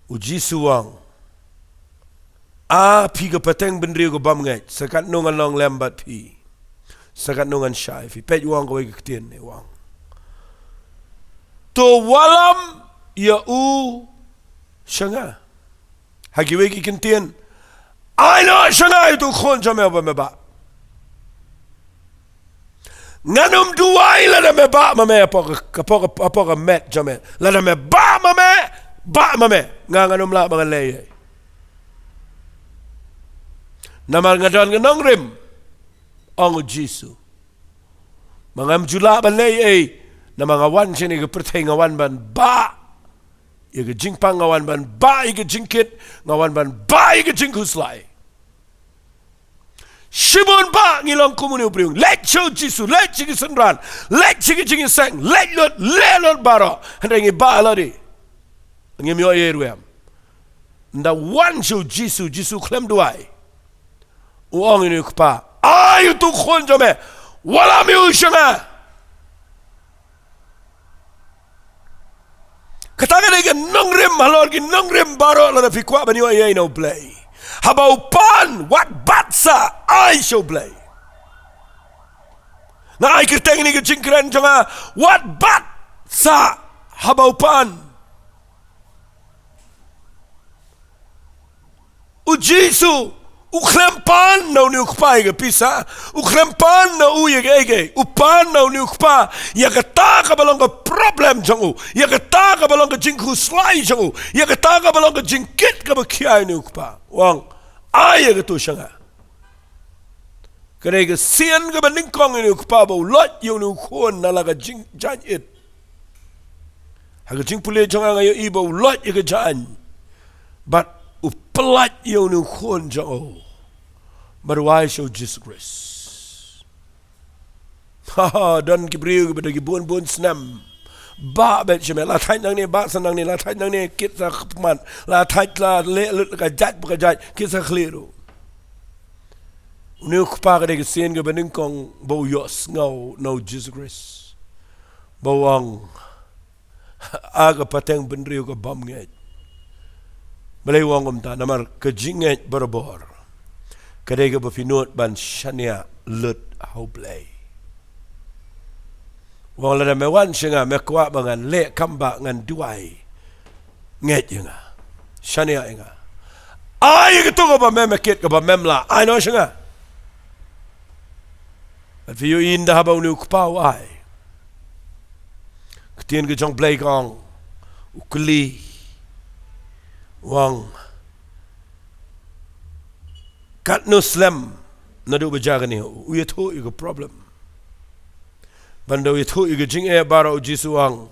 U Jisu u ong, a phi ka pateng bynriew ka bymngeit, sa katno ngan long lem bad phi? Sa katno ngan shah ïa phi? Peit, u ong kawei ka ktien ne, u ong, to wallam ïa u sha nga. Ha kiwei ki ktien, Ai noh sha nga ïa utu u khun jong me uba me bah. Ngan ym duwai lada me bah ma me hapoh ka, hapoh ka, hapoh ka met jong me. Lada me bah ma me, bah ma me. Nga ngan ym lah ba ngan leh ei ei. Namar nga don ka nongrim, ong u Jisu. Ma ngam ju lah ban leh ei ei. Namar nga wan shane ha ka pyrthei, nga wan ban bah ïa ka jingpang, nga wan ban bah ïa ka jingkit, nga wan ban bah ïa ka jingkhuslai. Shibun bah ngi long kum une u briew. Leit sha u Jisu, leit sha ki synran, leit sha ki jingïaseng, leit lut, leh lut baroh. Hynrei ngi bah lade. Ngim ïoh ei ei ruh em. Ynda wan sha u Jisu, Jisu khlem duwai. U ong ïa une u kpa, ai utu u khun jong me, wallam ïa u sha nga. Kata ka dei ka nongrim halor ki nongrim baroh lada phi kwah ban ïoh ei ei na u Blei. Haba u pan, wat bat sah, ai sha u Blei. Nga ai kyrteng ïa kane ka jingkren jong nga, wat bat sah, haba u pan. U Jisu u khlem pan na une u kpa ïa ka pisa, u khlem pan na u ïa kaei kaei, u pan na une u kpa ïa kata kaba long ka problem jong u, ïa kata kaba long ka jingkhuslai jong u, ïa kata kaba long ka jingkit kaba khia ïa une u kpa. U ong, ai ïa katu sha nga. Ka dei ka sien kaba nyngkong ïa une u kpa ba u loit ïa une u khun na la ka jingjaiñ it. Ha ka jingpule jong nga nga ïohi ba u loit ïa ka jaiñ. Bad u pyllait ïa une u khun jong u. Bad u ai sha u Jisu Khrist. Ha ha, don ki briew kiba da ki bun bun snem. Bah beit sha me, la thait nangne, bah sa nangne, la thait nangne, kit sa khmat, la thait, la leh lut ka jait ba ka jait, kit sa khlieh ruh. Une u kpa ka dei ka sien kaba nyngkong ba u ïohsngew na u Jisu Khrist. Ba u ong, a ka pateng bynriew ka bym ngeit. Balei u ong kumta? Namar ka jingngeit barabor ka dei kaba phi nud ban shaniah lut ha u Blei. U ong lada me wan sha nga me kwah ba ngan leh kam bah, ngan duwai, ngeit ïa nga, shaniah ïa nga. Ai ïa katu kaba mem kit, kaba mem lah, ai noh sha nga. Bad phi ïohi ynda haba une u kpa u ai, ka ktien ka jong u Blei ka ong, u kylli, u ong, katno slem naduh ba jia kane, u ïathuh ïa ka problem. Bad ynda u ïathuh ïa ka jingeh baroh, u Jisu u ong,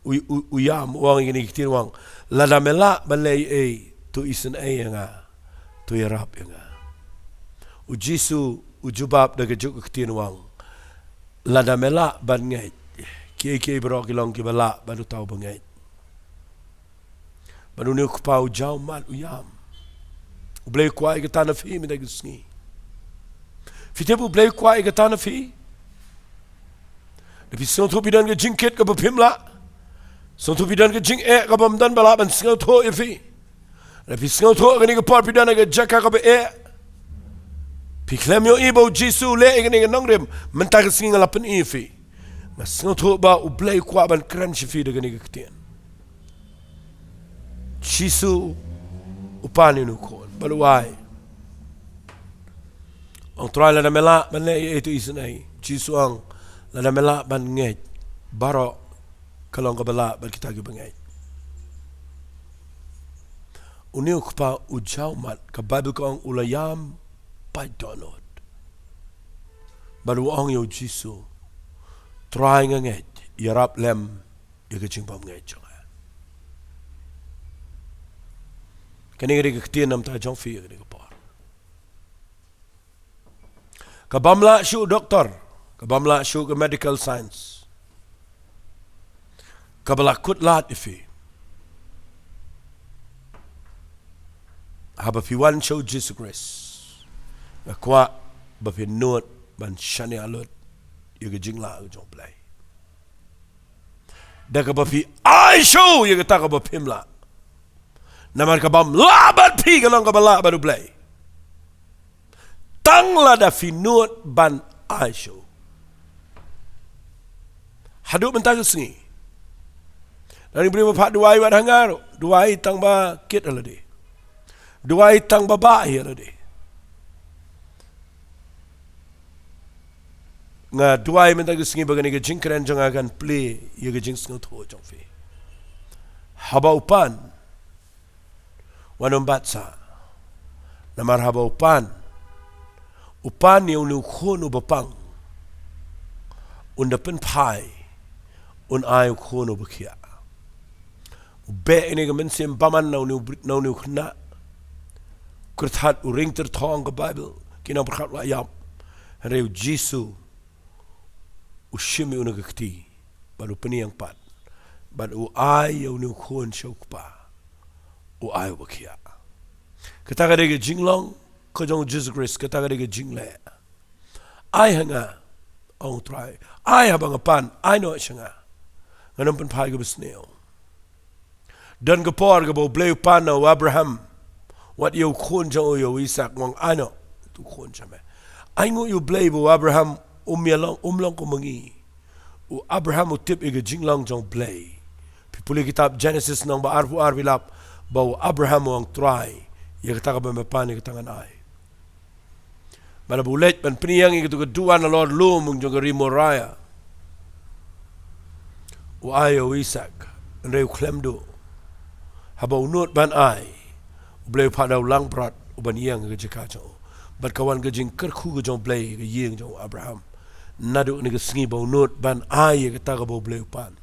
u, u, u ïam, u ong ïa kine ki ktien, u ong, lada me lah ban leh ei ei, to isynei ïa nga, to ïarap ïa nga. U Jisu u jubab da kajuh ka ktien, u ong, lada me lah ban ngeit, kiei kiei baroh ki long kiba lah bad uta uba ngeit. Bad une u kpa u jaw mat, u ïam. U Blei u kwah ïa kata na phi mynta ka sngi. Phi tip u Blei u kwah ïa kata na phi? Da phi sngewthuh phi don ka jingkit kaba phim lah, sngewthuh phi don ka jingeh kaba ym don ba lah ban sngewthuh ïa phi, da phi sngewthuh kane ka por phi don ha ka jaka kaba eh, phi khlem ïohi ba u Jisu u leh ïa kane ka nongrim, mynta ka sngi nga la pyni ïa phi. Nga sngewthuh ba u Blei u kwah ban kren sha phi da kane ka ktien. Jisu u pan ïa une u khun bad u ai. Ong, Trai, lada me lah ban leh ei ei, to isynei. Jisu ong, lada me lah ban ngeit, baroh ka long kaba lah bad kita kiba ngeit. Une u kpa u jaw mat, ka Baibl ka ong u la ïam pait dohnud. Bad u ong ïa u Jisu, Trai, nga ngeit, ïarap lem ïa ka jingbymngeit jong nga. Kane ka dei ka ktien namar jong phi ïa kane ka por. Ka bym lah shuh doktor, ka bym lah shuh ka medical science, kaba la kut lad ïa phi. Haba phi wan sha u Jisu Khrist, nga kwah ba phin nud ban shaniah lut ïa ka jinglah ka jong u Blei. Da kaba phi ai shuh ïa kata kaba phim lah. Namar ka bym lah bad phi ka long kaba lah bad u Blei. Tang lada phi nud ban ai shuh. Haduh mynta ka sngi, lada ki briew ba phah duwai wat ha nga ruh, duwai tang ba kit ha lade, duwai tang ba bah hi ha lade. Nga duwai mynta ka sngi ba kane ka jingkren jong nga kan plie ïa ka jingsngewthuh jong phi. Haba u pan, wat nym bat sah. Namar haba u pan, u pan ïa une u khun uba pang, un da pynphai, un ai u khun uba khiah. U beh ïa kane ka mynsiem bymman na une u bri-, na une u khynnah. Kyrthat u ring tyrthong ka Baibl, ki nongpyrkhat la ïap. Hynrei u Jisu u shim ïa une ka kti, bad u pynïeng pat, bad u ai ïa une u khun sha u kpa, u ai uba khiah. Kata ka dei ka jinglong ka jong u Jisu Khrist, kata ka dei ka jingleh. Ai ha nga, ong u Trai, ai haba nga pan, ai noh sha nga. Ngan ym pynphai kaba sniew. Don ka por kaba u Blei u pan na u Abraham, wat ïa u khun jong u, ïa u Isaak, u ong ai noh ïa u khun jong me. Ainguh ïa u Blei ba u Abraham um ïalong, um long kum ma ngi. U Abraham u tip ïa ka jinglong jong u Blei. Phi pule kitab Genesis lynnong ba arphew ar phi lap ba u Abraham u ong, Trai, ïa kata kaba me pan ïa kata ngan ai. Bad haba u leit ban pynïeng ïa katu ka duwan halor lum jong ka ri Moria, u ai ïa u Isaak, hynrei u khlem duh. Haba u nud ban ai, u Blei u phah da u langbrot u ban ïeng ha ka jaka jong u. Bad ka wan ka jingkyrkhu ka jong u Blei ha ka ïing jong u Abraham, naduh kane ka sngi ba u nud ban ai ïa kata kaba u Blei u pan.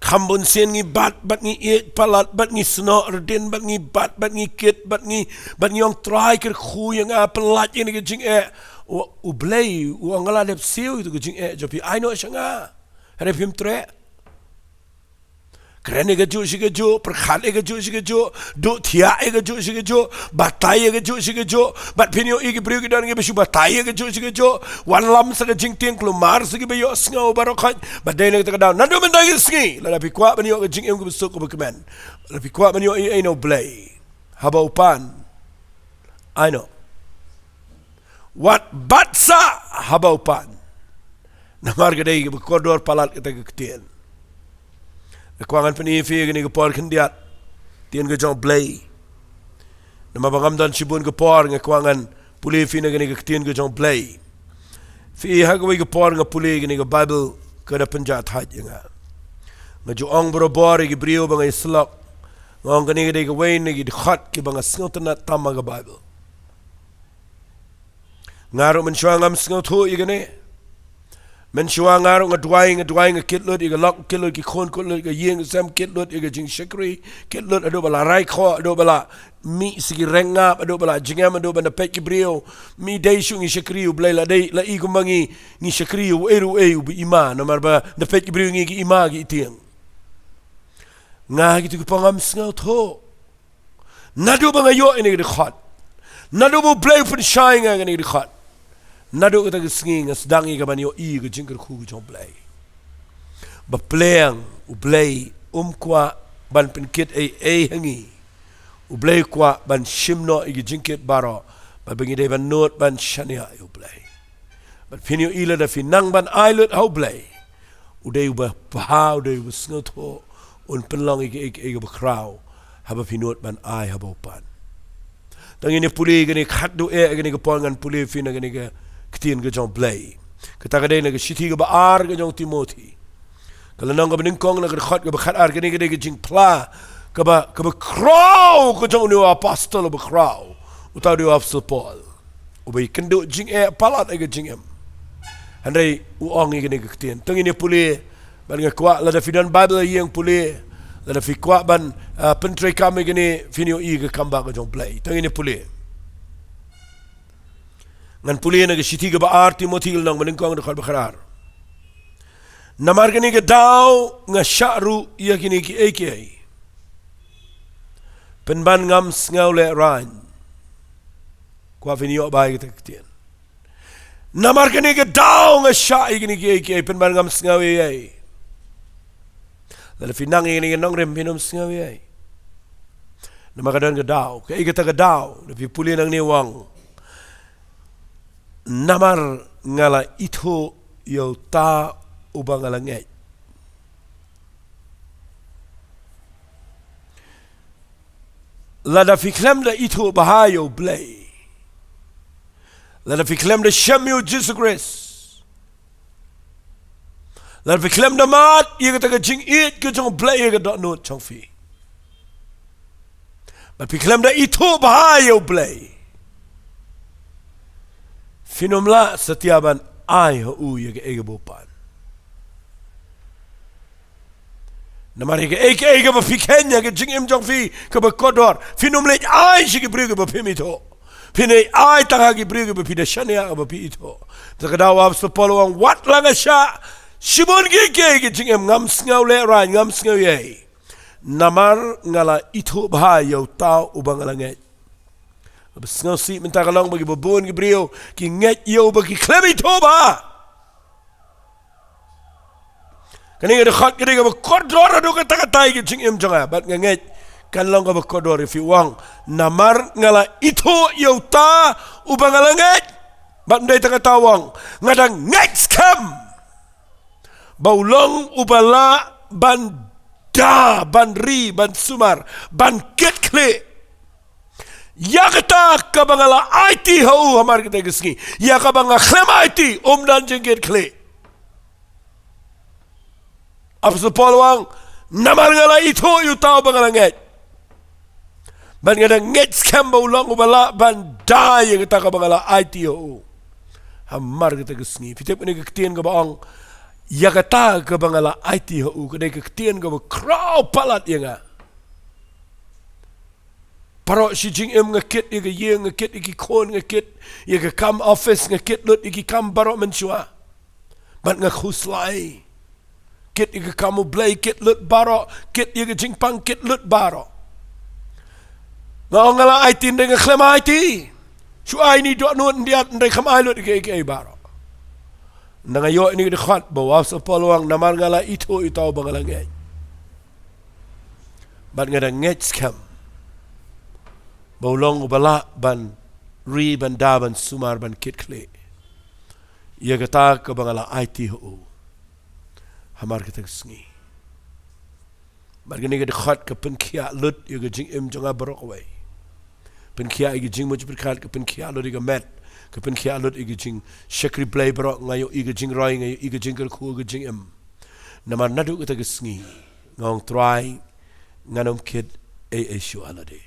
Kham bun sien ngi bat, bad ngi ïeit palat, bad ngi snoh rdin, bad ngi bat, bad ngi kit, bad ngi, bad ngi ong, Trai, kyrkhu ïa nga, pyllait ïa kane ka jingeh. U, u Blei u ong, nga la dep siew ïa katu ka jingeh jong phi, ai noh sha nga. Hynrei phim treh. Kren ïa kajuh shi kajuh, pyrkhat ïa kajuh shi kajuh, duh thiah ïa kajuh shi kajuh, batai ïa kajuh shi kajuh. Bad phin ïohi ki briew ki don kiba shu batai ïa kajuh shi kajuh, wanlam sa ka jingtieng, kulmar sa kiba ïohsngew baroh khoit. Bad dei na kata ka daw, naduh mynta ka sngi, lada phi kwah ban ïoh ka jingim kaba suk kaba kmen, lada phi kwah ban ïohi ei ei na u Blei, haba u pan, ai noh. Wat bat sah haba u pan. Namar ka dei kaba kordor palat kata ka ktien. Nga kwah ngan pyni ïa phi kane ka por khyndiat, ktien ka jong u Blei. Namar ba ngam don shibun ka por, nga kwah ngan pule ïa phi na kane ka ktien ka jong u Blei. Phi, ha kawei ka por nga pule ïa kane ka Baibl, ka da pynjah thait ïa nga. Nga ju ong barabor ïa ki briew ba nga ïasyllok, nga ong kane ka dei kawei na ki dkhot kiba nga sngewtynnat tam ha ka Baibl. Nga ruh mynshuwa ngam sngewthuh ïa kane. Mynshuwa nga ruh nga duwai, nga duwai, nga kit lut ïa ka lok, kit lut ki khun, kit lut ïa ka ïing ka sem, kit lut ïa ka jingshakri, kit lut haduh ba la rai khoh, haduh ba la mih sa ki reng ngap, haduh ba la jngem, haduh ban da peit ki briew. Ym dei shuh ngi shakri ïa u Blei, la dei, la i kumba ngi, ngi shakri ïa uei ruh uei uba i ma, namar ba da peit ki briew ngi ki i ma ki i tieng. Nga ha kitu ki por ngam sngewthuh. Naduh ba nga ïoh ïa kane ka dkhot, naduh ba u Blei u pynshai ïa nga ïa kane ka dkhot, naduh kata ka sngi nga sdang ïa ka ban ïohi ïa ka jingkyrkhu ka jong u Blei. Ba pleng u Blei um kwah ban pynkit ei ei ha ngi. U Blei u kwah ban shim noh ïa ki jingkit baroh, bad ba ngi dei ban nud ban shaniah ïa u Blei. Bad phin ïohi lada phi nang ban ai lut ha u Blei, u dei uba bha, u dei uba sngewthuh, un pynlong ïa kiei kiei kiba khraw haba phi nud ban ai, haba u pan. Tang ngin ïa pule kane khatduh eh, kane ka por ngan pule ïa phi na kane ka ktien ka jong u Blei. Kata ka dei na ka shithi kaba ar ka jong u Timothi, ka lynnong kaba nyngkong, na ka dkhot kaba khatar. Kane ka dei ka jingphla kaba, kaba khraw ka jong une u apostol uba khraw, uta u dei u apostol Paul, uba ïakynduh jingeh palat ïa ka jingim. Hynrei u ong ïa kane ka ktien. Tang ngin ïa pule, bad nga kwah lada phi don Baibl ha ïing pule, lada phi kwah ban, ah, pyntreikam ïa kane, phin ïohi ïa ka kam ba ka jong u Blei. Tang ngin ïa pule. Ngan pule na ka shithi kaba ar Timothi, lynnong ba nyngkong, dkhot ba khatar. Namar kane ka daw nga shah ruh ïa kine kiei kiei, pynban ngam sngew lehraiñ. Kwah phin ïoh bha ïa kata ka ktien. Namar kane ka daw nga shah ïa kine kiei kiei, pynban ngam sngew ei ei. Lada phi nang ïa kane ka nongrim phin ym sngew ei ei. Namar ka don ka daw. Kaei kata ka daw? Lada phi pule nangne u ong, namar nga la ithuh ïa uta uba nga la ngeit. Lada phi khlem da ithuh bha ïa u Blei, Lada phi khlem da shem ïa u Jisu Khrist, lada phi khlem da mad ïa kata ka jingïeit ka jong U Blei ïa ka dohnud jong phi, bad phi khlem da ithuh bha ïa U Blei, phin ym lah satia ban ai ha u ïa kaei kaba u pan. Namar ïa kaei kaei kaba phi kheiñ ha ka jingim jong phi kaba kordor, phin ym leit ai sha ki briew kiba phim ithuh. Phin leit ai tang ha ki briew kiba phi da shaniah, kiba phi ithuh. Te ka daw u Apostol Paul u ong, wat la nga shah shibun kiei kiei ha ka jingim, ngam sngew lehraiñ, ngam sngew ïei, namar nga la ithuh bha ïa uta uba nga la ngeit. Kaba sngewsih mynta ka long ba kiba bun ki briew ki ngeit ïa u ba ki khlem ithuh bha. Kane ka dkhot ka dei kaba kordor haduh katta katta ïa ka jingim jong nga, bad nga ngeit kan long kaba kordor ïa phi. U ong, namar nga la ithuh ïa uta uba nga la ngeit. Bad ym dei tang kata, u ong, nga dang ngeit skhem ba u long uba lah ban da, ban ri, ban sumar, ban kit khlieh ïa kata kaba nga la aiti ha u hamar kata ka sngi. Ïa kaba nga khlem aiti, um don jingkit khlieh. Apostol Paul u ong, namar nga la ithuh ïa uta uba nga la ngeit, bad nga dang ngeit skhem ba u long uba lah ban da ïa kata kaba nga la aiti ha u hamar kata ka sngi. Phi tip kane ka ktien kaba ong, ïa kata kaba nga la aiti ha u, ka dei ka ktien kaba khraw palat ïa nga. Baroh shi jingim nga kit ïa ka ïing, nga kit ïa ki khun, nga kit ïa ka kam office, nga kit lut ïa ki kam baroh mynshuwa. Bad nga khuslai. Kit ïa ka kam U Blei, kit lut baroh, kit ïa ka jingpang, kit lut baroh. Nga ong nga la aiti, hynrei nga khlem aiti. Shu ai ïa une u dohnud, hynrei khlem ai lut ïa kiei kiei baroh. Nga ïoh ïa kane ka dkhot ba u Apostol Paul u ong, namar nga la ithuh ïa uta uba nga la ngeit, bad nga dang ngeit skhem ba u long uba lah ban ri, ban da, ban sumar, ban kit khlieh ïa kata kaba nga la aiti ha u hamar kata ka sngi. Bad kane ka dkhot ka pynkhiah lut ïa ka jingim jong nga baroh kawei. Pynkhiah ïa ka jingmut jingpyrkhat, ka pynkhiah lut ïa ka met, ka pynkhiah lut ïa ka jingshakri Blei baroh. Nga ïohi ïa ka jingroi, nga ïohi ïa ka jingkyrkhu ha ka jingim. Namar naduh kata ka sngi nga ong, Trai, ngan ym kit ei ei shuh ha lade.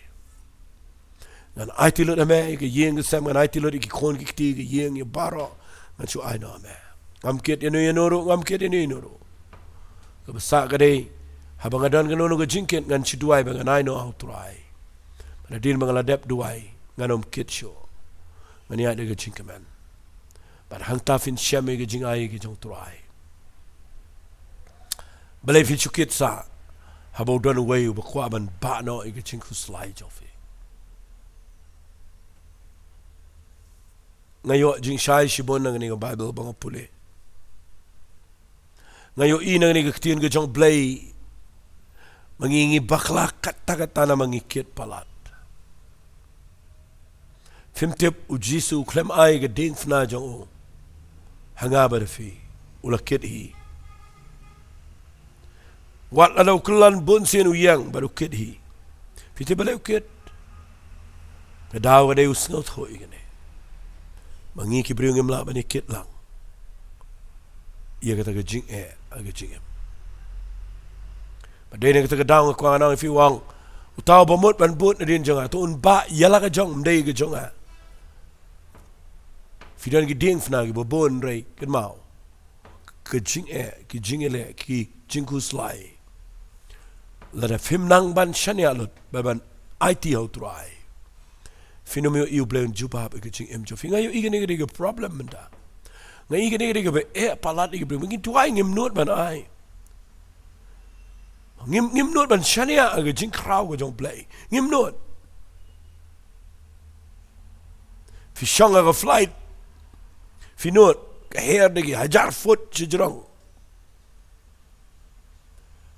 Ngan aiti lut ha me ïa ka ïing ka sem, ngan aiti lut ïa ki khun ki kti, ka ïing, ïa baroh ngan shu ai noh ha me. Ngam kit ïano ïano ruh, ngam kit ïano ïano ruh. Kaba sah ka dei, haba nga don kano kano ka jingkit, ngan shu duwai ba ngan ai noh ha u Trai. Bad hadien ba nga la dep duwai, ngan ym kit shuh. Ngan ïaid da ka jingkmen. Bad hangta phin shem ïa ka jingai ka jong u Trai. Balei phin shu kit sah haba u don uwei uba kwah ban bah noh ïa ka jingkhuslai jong phi? Nga ïoh jingshai shibun na kane ka Baibl ba nga pule. Nga ïohi na kane ka ktien ka jong U Blei ba ngi, ngi bakla katta katta namar ngi kit palat. Phim tip, u Jisu u khlem ai ka diengphna jong u ha nga bad phi, u la kit hi. Wat lada u kyllon bun sien u ïeng bad u kit hi. Phi tip balei u kit? Ka daw ka dei u sngewthuh ïa kane, ba ngi ki briew ngim lah ban ïa kit lang ïa kata ka jingeh ha ka jingim. Bad dei na kata ka daw nga kwah ngan ong ïa phi, u ong, uta uba mut ban bud nadien jong nga, to un bah ïa la ka jong, ym dei ka jong nga. Phi don ki diengphna kiba bun, hynrei kynmaw, ka jingeh, ki jingïaleh, ki jingkhuslai, lada phim nang ban shaniah lut bad ban aiti ha u Trai, phin ym ïohi U Blei un jubab ïa ka jingim jong phi. Nga ïohi kane ka dei ka problem mynta. Nga ïohi kane ka dei kaba eh palat ïa ki briew. Ngi duwai, ngim nud ban ai. Ngim, ngim nud ban shaniah ïa ka jingkhraw ka jong U Blei. Ngim nud. Phi shong ha ka flight, phi nud, ka her da ki hajar foot shajrong.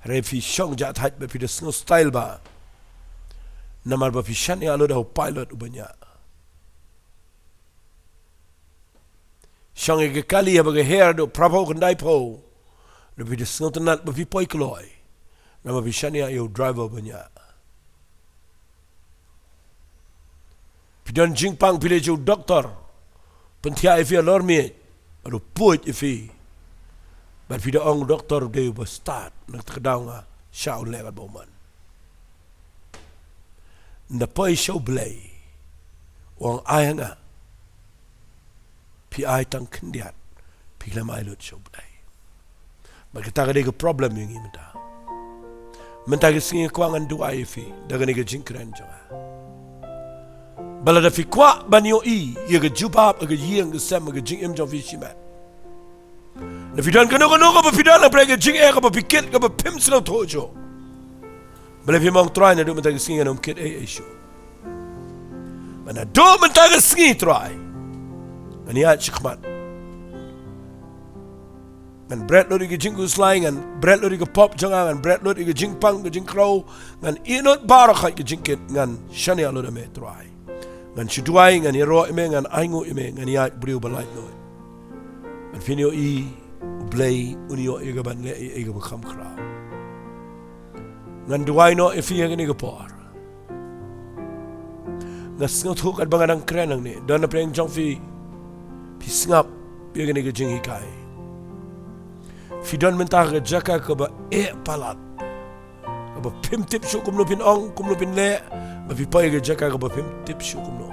Hynrei phi shong jahthait bad phi da sngew style bha, namar ba phi shaniah lut ha u pilot uba ñiah. Shong ha ka kali haba ka her haduh phraphew khyndai phew, da phi da sngewtynnat ba phi poi kloi, namar phi shaniah ïa u driver uba ñiah. Phi don jingpang, phi leit sha u doktor, pynthiah ïa phi halor miej, ruh puid ïa phi. Bad phi da ong u doktor u dei uba stad, na kata ka daw nga shah u leh bad ba u mon. Nda poi sha u Blei, u ong ai ha nga, phi ai tang khyndiat, phi khlem ai lut sha u Blei. Bad kata ka dei ka problem ïa ngi mynta. Mynta ka sngi nga kwah ngan duwai ïa phi da kane ka jingkren jong nga. Ba lada phi kwah ban ïohi ïa ka jubab ha ka ïing ka sem ha ka jingim jong phi shimet. Lada phi don kano kano kaba phi don, lada phi don ka jingeh kaba phi kit kaba phim sngewthuh shuh, Blei, phim ong Trai, naduh mynta ka sngi ngan ym kit ei ei shuh. Bad naduh mynta ka sngi Trai, ngan ïaid shakhmat. Ngan bret lut ïa ka jingkhuslai, ngan bret lut ïa ka pop jong nga, ngan bret lut ïa ka jingpang, ka jingkhrew, ngan ïehnoh baroh kat ka jingkit, ngan shaniah lut ha me Trai. Ngan shu duwai, ngan ïaroh ïa me, ngan ainguh ïa me, ngan ïaid briew ba laitluid. Ngan phin ïohi, u Blei un ïoh ïa ka ban leh ïa ka ba kham khraw. Ngan duwai noh ïa phi ha kane ka por. Nga sngewthuh katba nga dang kren hangne, don napdeng jong phi, phi sngap ïa kane ka jinghikai. Phi don mynta ha ka jaka kaba eh palat, kaba phim tip shuh kumno phin ong, kumno phin leh, ba phi poi ha ka jaka kaba phim tip shuh kumno.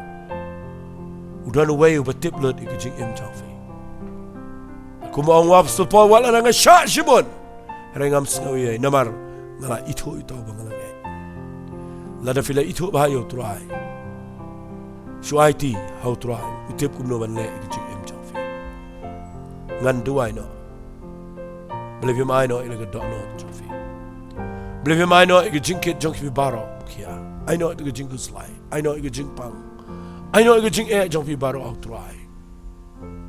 U don uwei uba tip lut ïa ka jingim jong phi. Kumba ong u Apostol Paul, wat la nga shah shibun, hynrei ngam sngew ei ei, namar nga la ithuh ïa uta uba nga la ngeit. Lada phi la ithuh bha ïa u Trai, shu aiti ha u Trai, u tip kumno ban leh ïa ka jingim jong phi. Ngan duwai noh. Blei, phim ai noh ïa la ka dohnud jong phi. Blei, phim ai noh ïa ka jingkit jong phi baroh, khia. Ai noh ïa ka jingkhuslai, ai noh ïa ka jingpang, ai noh ïa ka jingeh jong phi baroh ha u Trai.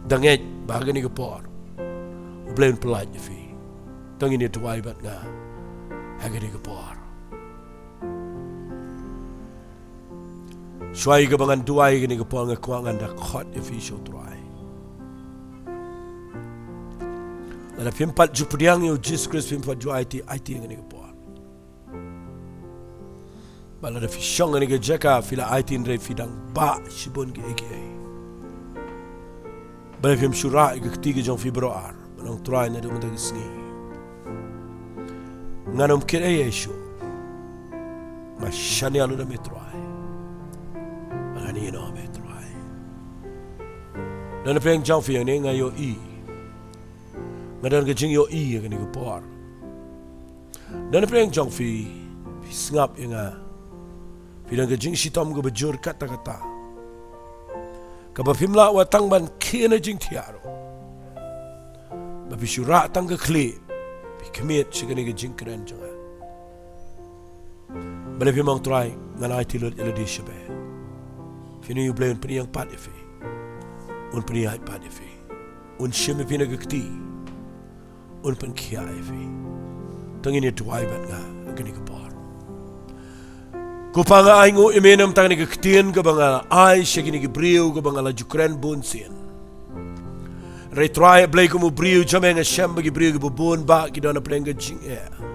Da ngeit ba ha kane ka por u Blei un pyllait ïa phi. To ngin ïa duwai bad nga ha kane ka por. Shuwa ïa kaba ngan duwai ha kane ka por, nga kwah ngan da khot ïa phi sha u Trai. Lada phim pat ju pdiang ïa u Jisu Khrist, phim pat ju aiti, aiti ha kane ka por. Bad lada phi shong ha kane ka jaka, phi la aiti hynrei phi dang bah shibun kiei kiei, bad phim shu rah ïa ka kti ka jong phi baroh ar, ban ong, Trai, naduh mynta ka sngi ngan ym kit ei ei shuh. Nga shaniah lut ha me Trai. Ngan ïehnoh ha me Trai. Don napdeng jong phi hangne, nga ïohi, nga don ka jingïohi ha kane ka por. Don napdeng jong phi, phi sngap ïa nga, phi don ka jingshitom kaba jur katta katta, kaba phim lah wat tang ban khie na jingthiah ruh. Ba phi shu rah tang ka khlieh, phi khmied sha kane ka jingkren jong nga. Balei phim ong, Trai, ngan aiti lut ïa lade sha me. Phin ïohi u Blei un pynïeng pat ïa phi, un pynïaid pat ïa phi, un shim ïa phi na ka kti, un pynkhiah ïa phi. To ngin ïa duwai bad nga ha kane ka por. Ko Pa, nga ainguh ïa me namar kane ka ktien kaba nga la ai sha kine ki briew kaba nga la ju kren bun sien. Hynrei Trai Blei, kum u briew jong me nga shem ba ki briew kiba bun bah ki don napdeng ka jingeh.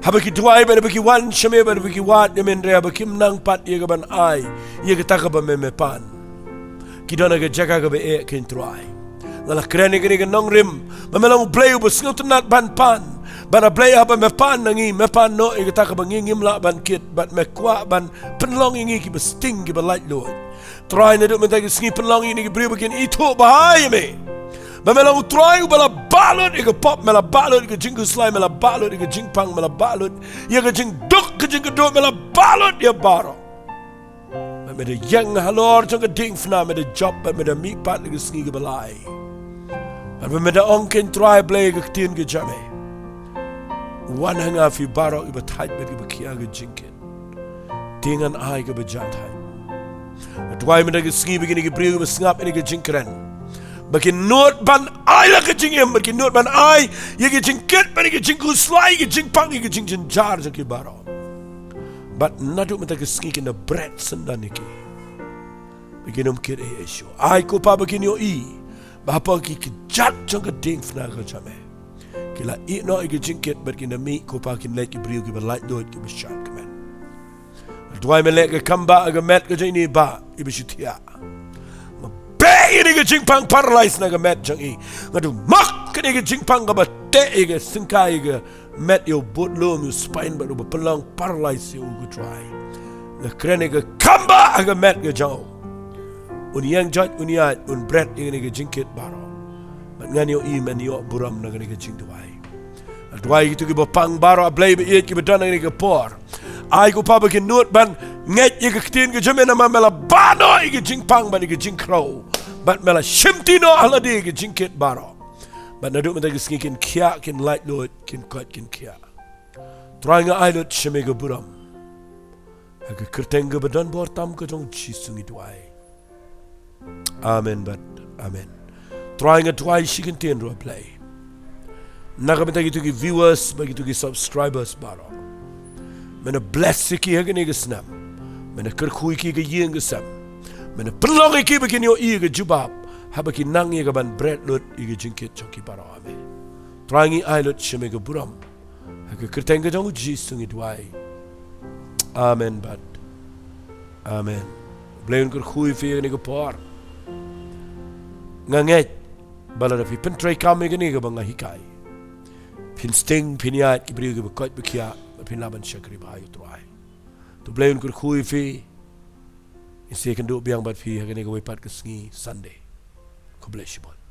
Haba ki duwai bad haba ki wan sha me bad haba ki wad ïa me, hynrei haba kim nang pat ïa ka ban ai ïa kata kaba me me pan, ki don ha ka jaka kaba eh, ko Trai. Nga la kren ïa kane ka nongrim ba me long u Blei uba sngewtynnat ban pan. Bad A Blei, haba me pan na ngi, me pan noh ïa kata kaba ngi ngim lah ban kit, bad me kwah ban pynlong ïa ngi kiba sting, kiba laitluid. Trai, naduh mynta ka sngi pynlong ïa kine ki briew ba kin ithuh bha ïa me, ba me long u Trai uba la bah lut ïa ka pop, me la bah lut ïa ka jingkhuslai, me la bah lut ïa ka jingpang, me la bah lut ïa ka jingduk, ka jingkyrduh, me la bah lut ïa baroh. Bad me da ïeng halor jong ka diengphna, me da jop bad me da mihpat ha ka sngi kaba lai. Bad me da ong, ko Trai Blei, ha ka ktien ka jong me, wan ha nga phi baroh kiba thait bad kiba khia ka jingkit, te ngan ai kaba jahthait. Nga duwai mynta ka sngi ba kine ki briew kiba sngap ïa kane ka jingkren, ba kin nud ban ai la ka jingim, ba kin nud ban ai ïa ka jingkit, ban ïa ka jingkhuslai, ïa ka jingpang, ïa ka jingjynjar jong ki baroh. Bad naduh mynta ka sngi kin da bret syndon ïa ki, ba kin ym kit ei ei shuh. Ai ko Pa ba kin ïohi ba hapoh ki kjat jong ka diengphna ka jong me, ki la ïehnoh ïa ka jingkit bad kin da mih ko Pa kin leit ki briew kiba laitluid, kiba shad kmen. Nga duwai me leh ka kam bah ha ka met ka jong ine i bah iba shu thiah. Nga beh kane ka jingpang paralyze na ka met jong i. Nga duh mok kane ka jingpang kaba teh ïa ka syngkai, ïa ka met, ïa u budlum, ïa u spine bad uba pynlong paralyze ïa u, ko Trai. Nga kren ïa ka khambah ha ka met ka jong u. Un ïeng joit, un ïaid, un bret ïa kane ka jingkit baroh. Bad ngan ïohi men ïoh burom na kane ka jingduwai. Nga duwai ïa kito kiba pang baroh, A Blei ba ïeit, kiba don ha kane ka por. Ai ko Pa ba kin nud ban ngeit ïa ka ktien ka jong me namar me la bah noh ïa ka jingpang bad ïa ka jingkhrew. Bad me la shimti noh ha lade ïa ka jingkit baroh. Bad naduh mynta ka sngi kin khiah, kin laitluid, kin koit, kin khiah. Trai, nga ai lut sha me ka burom ha ka kyrteng kaba don bor tam ka jong U Jisu ngi duwai. Amen bad amen. Trai, nga duwai shi kyntien ruh, A Blei, na ka bynta kito ki viewers bad kito ki subscribers baroh. Men bless ïa ki ha kane ka snem. Men kyrkhu ïa ki ha ka ïing ka sem. Men pynlong ïa ki ba kin ïohi ïa ka jubab haba ki nang ïa ka ban bret lut ïa ka jingkit jong ki baroh. Amen. Trai, ngi ai lut sha me ka burom ha ka kyrteng ka jong U Jisu ngi duwai. Amen bad amen. Blei un kyrkhu ïa phi ha kane ka por. Nga ngeit ba lada phi pyntreikam ïa kane kaba nga hikai, phin sting, phin ïaid ki briew kiba koit ba khiah, bad phin lah ban shakri bha ïa U Trai. To Blei un kyrkhu ïa phi. Ngin sa ïakynduh biang bad phi ha kane kawei pat ka sngi Sunday. God bless you all.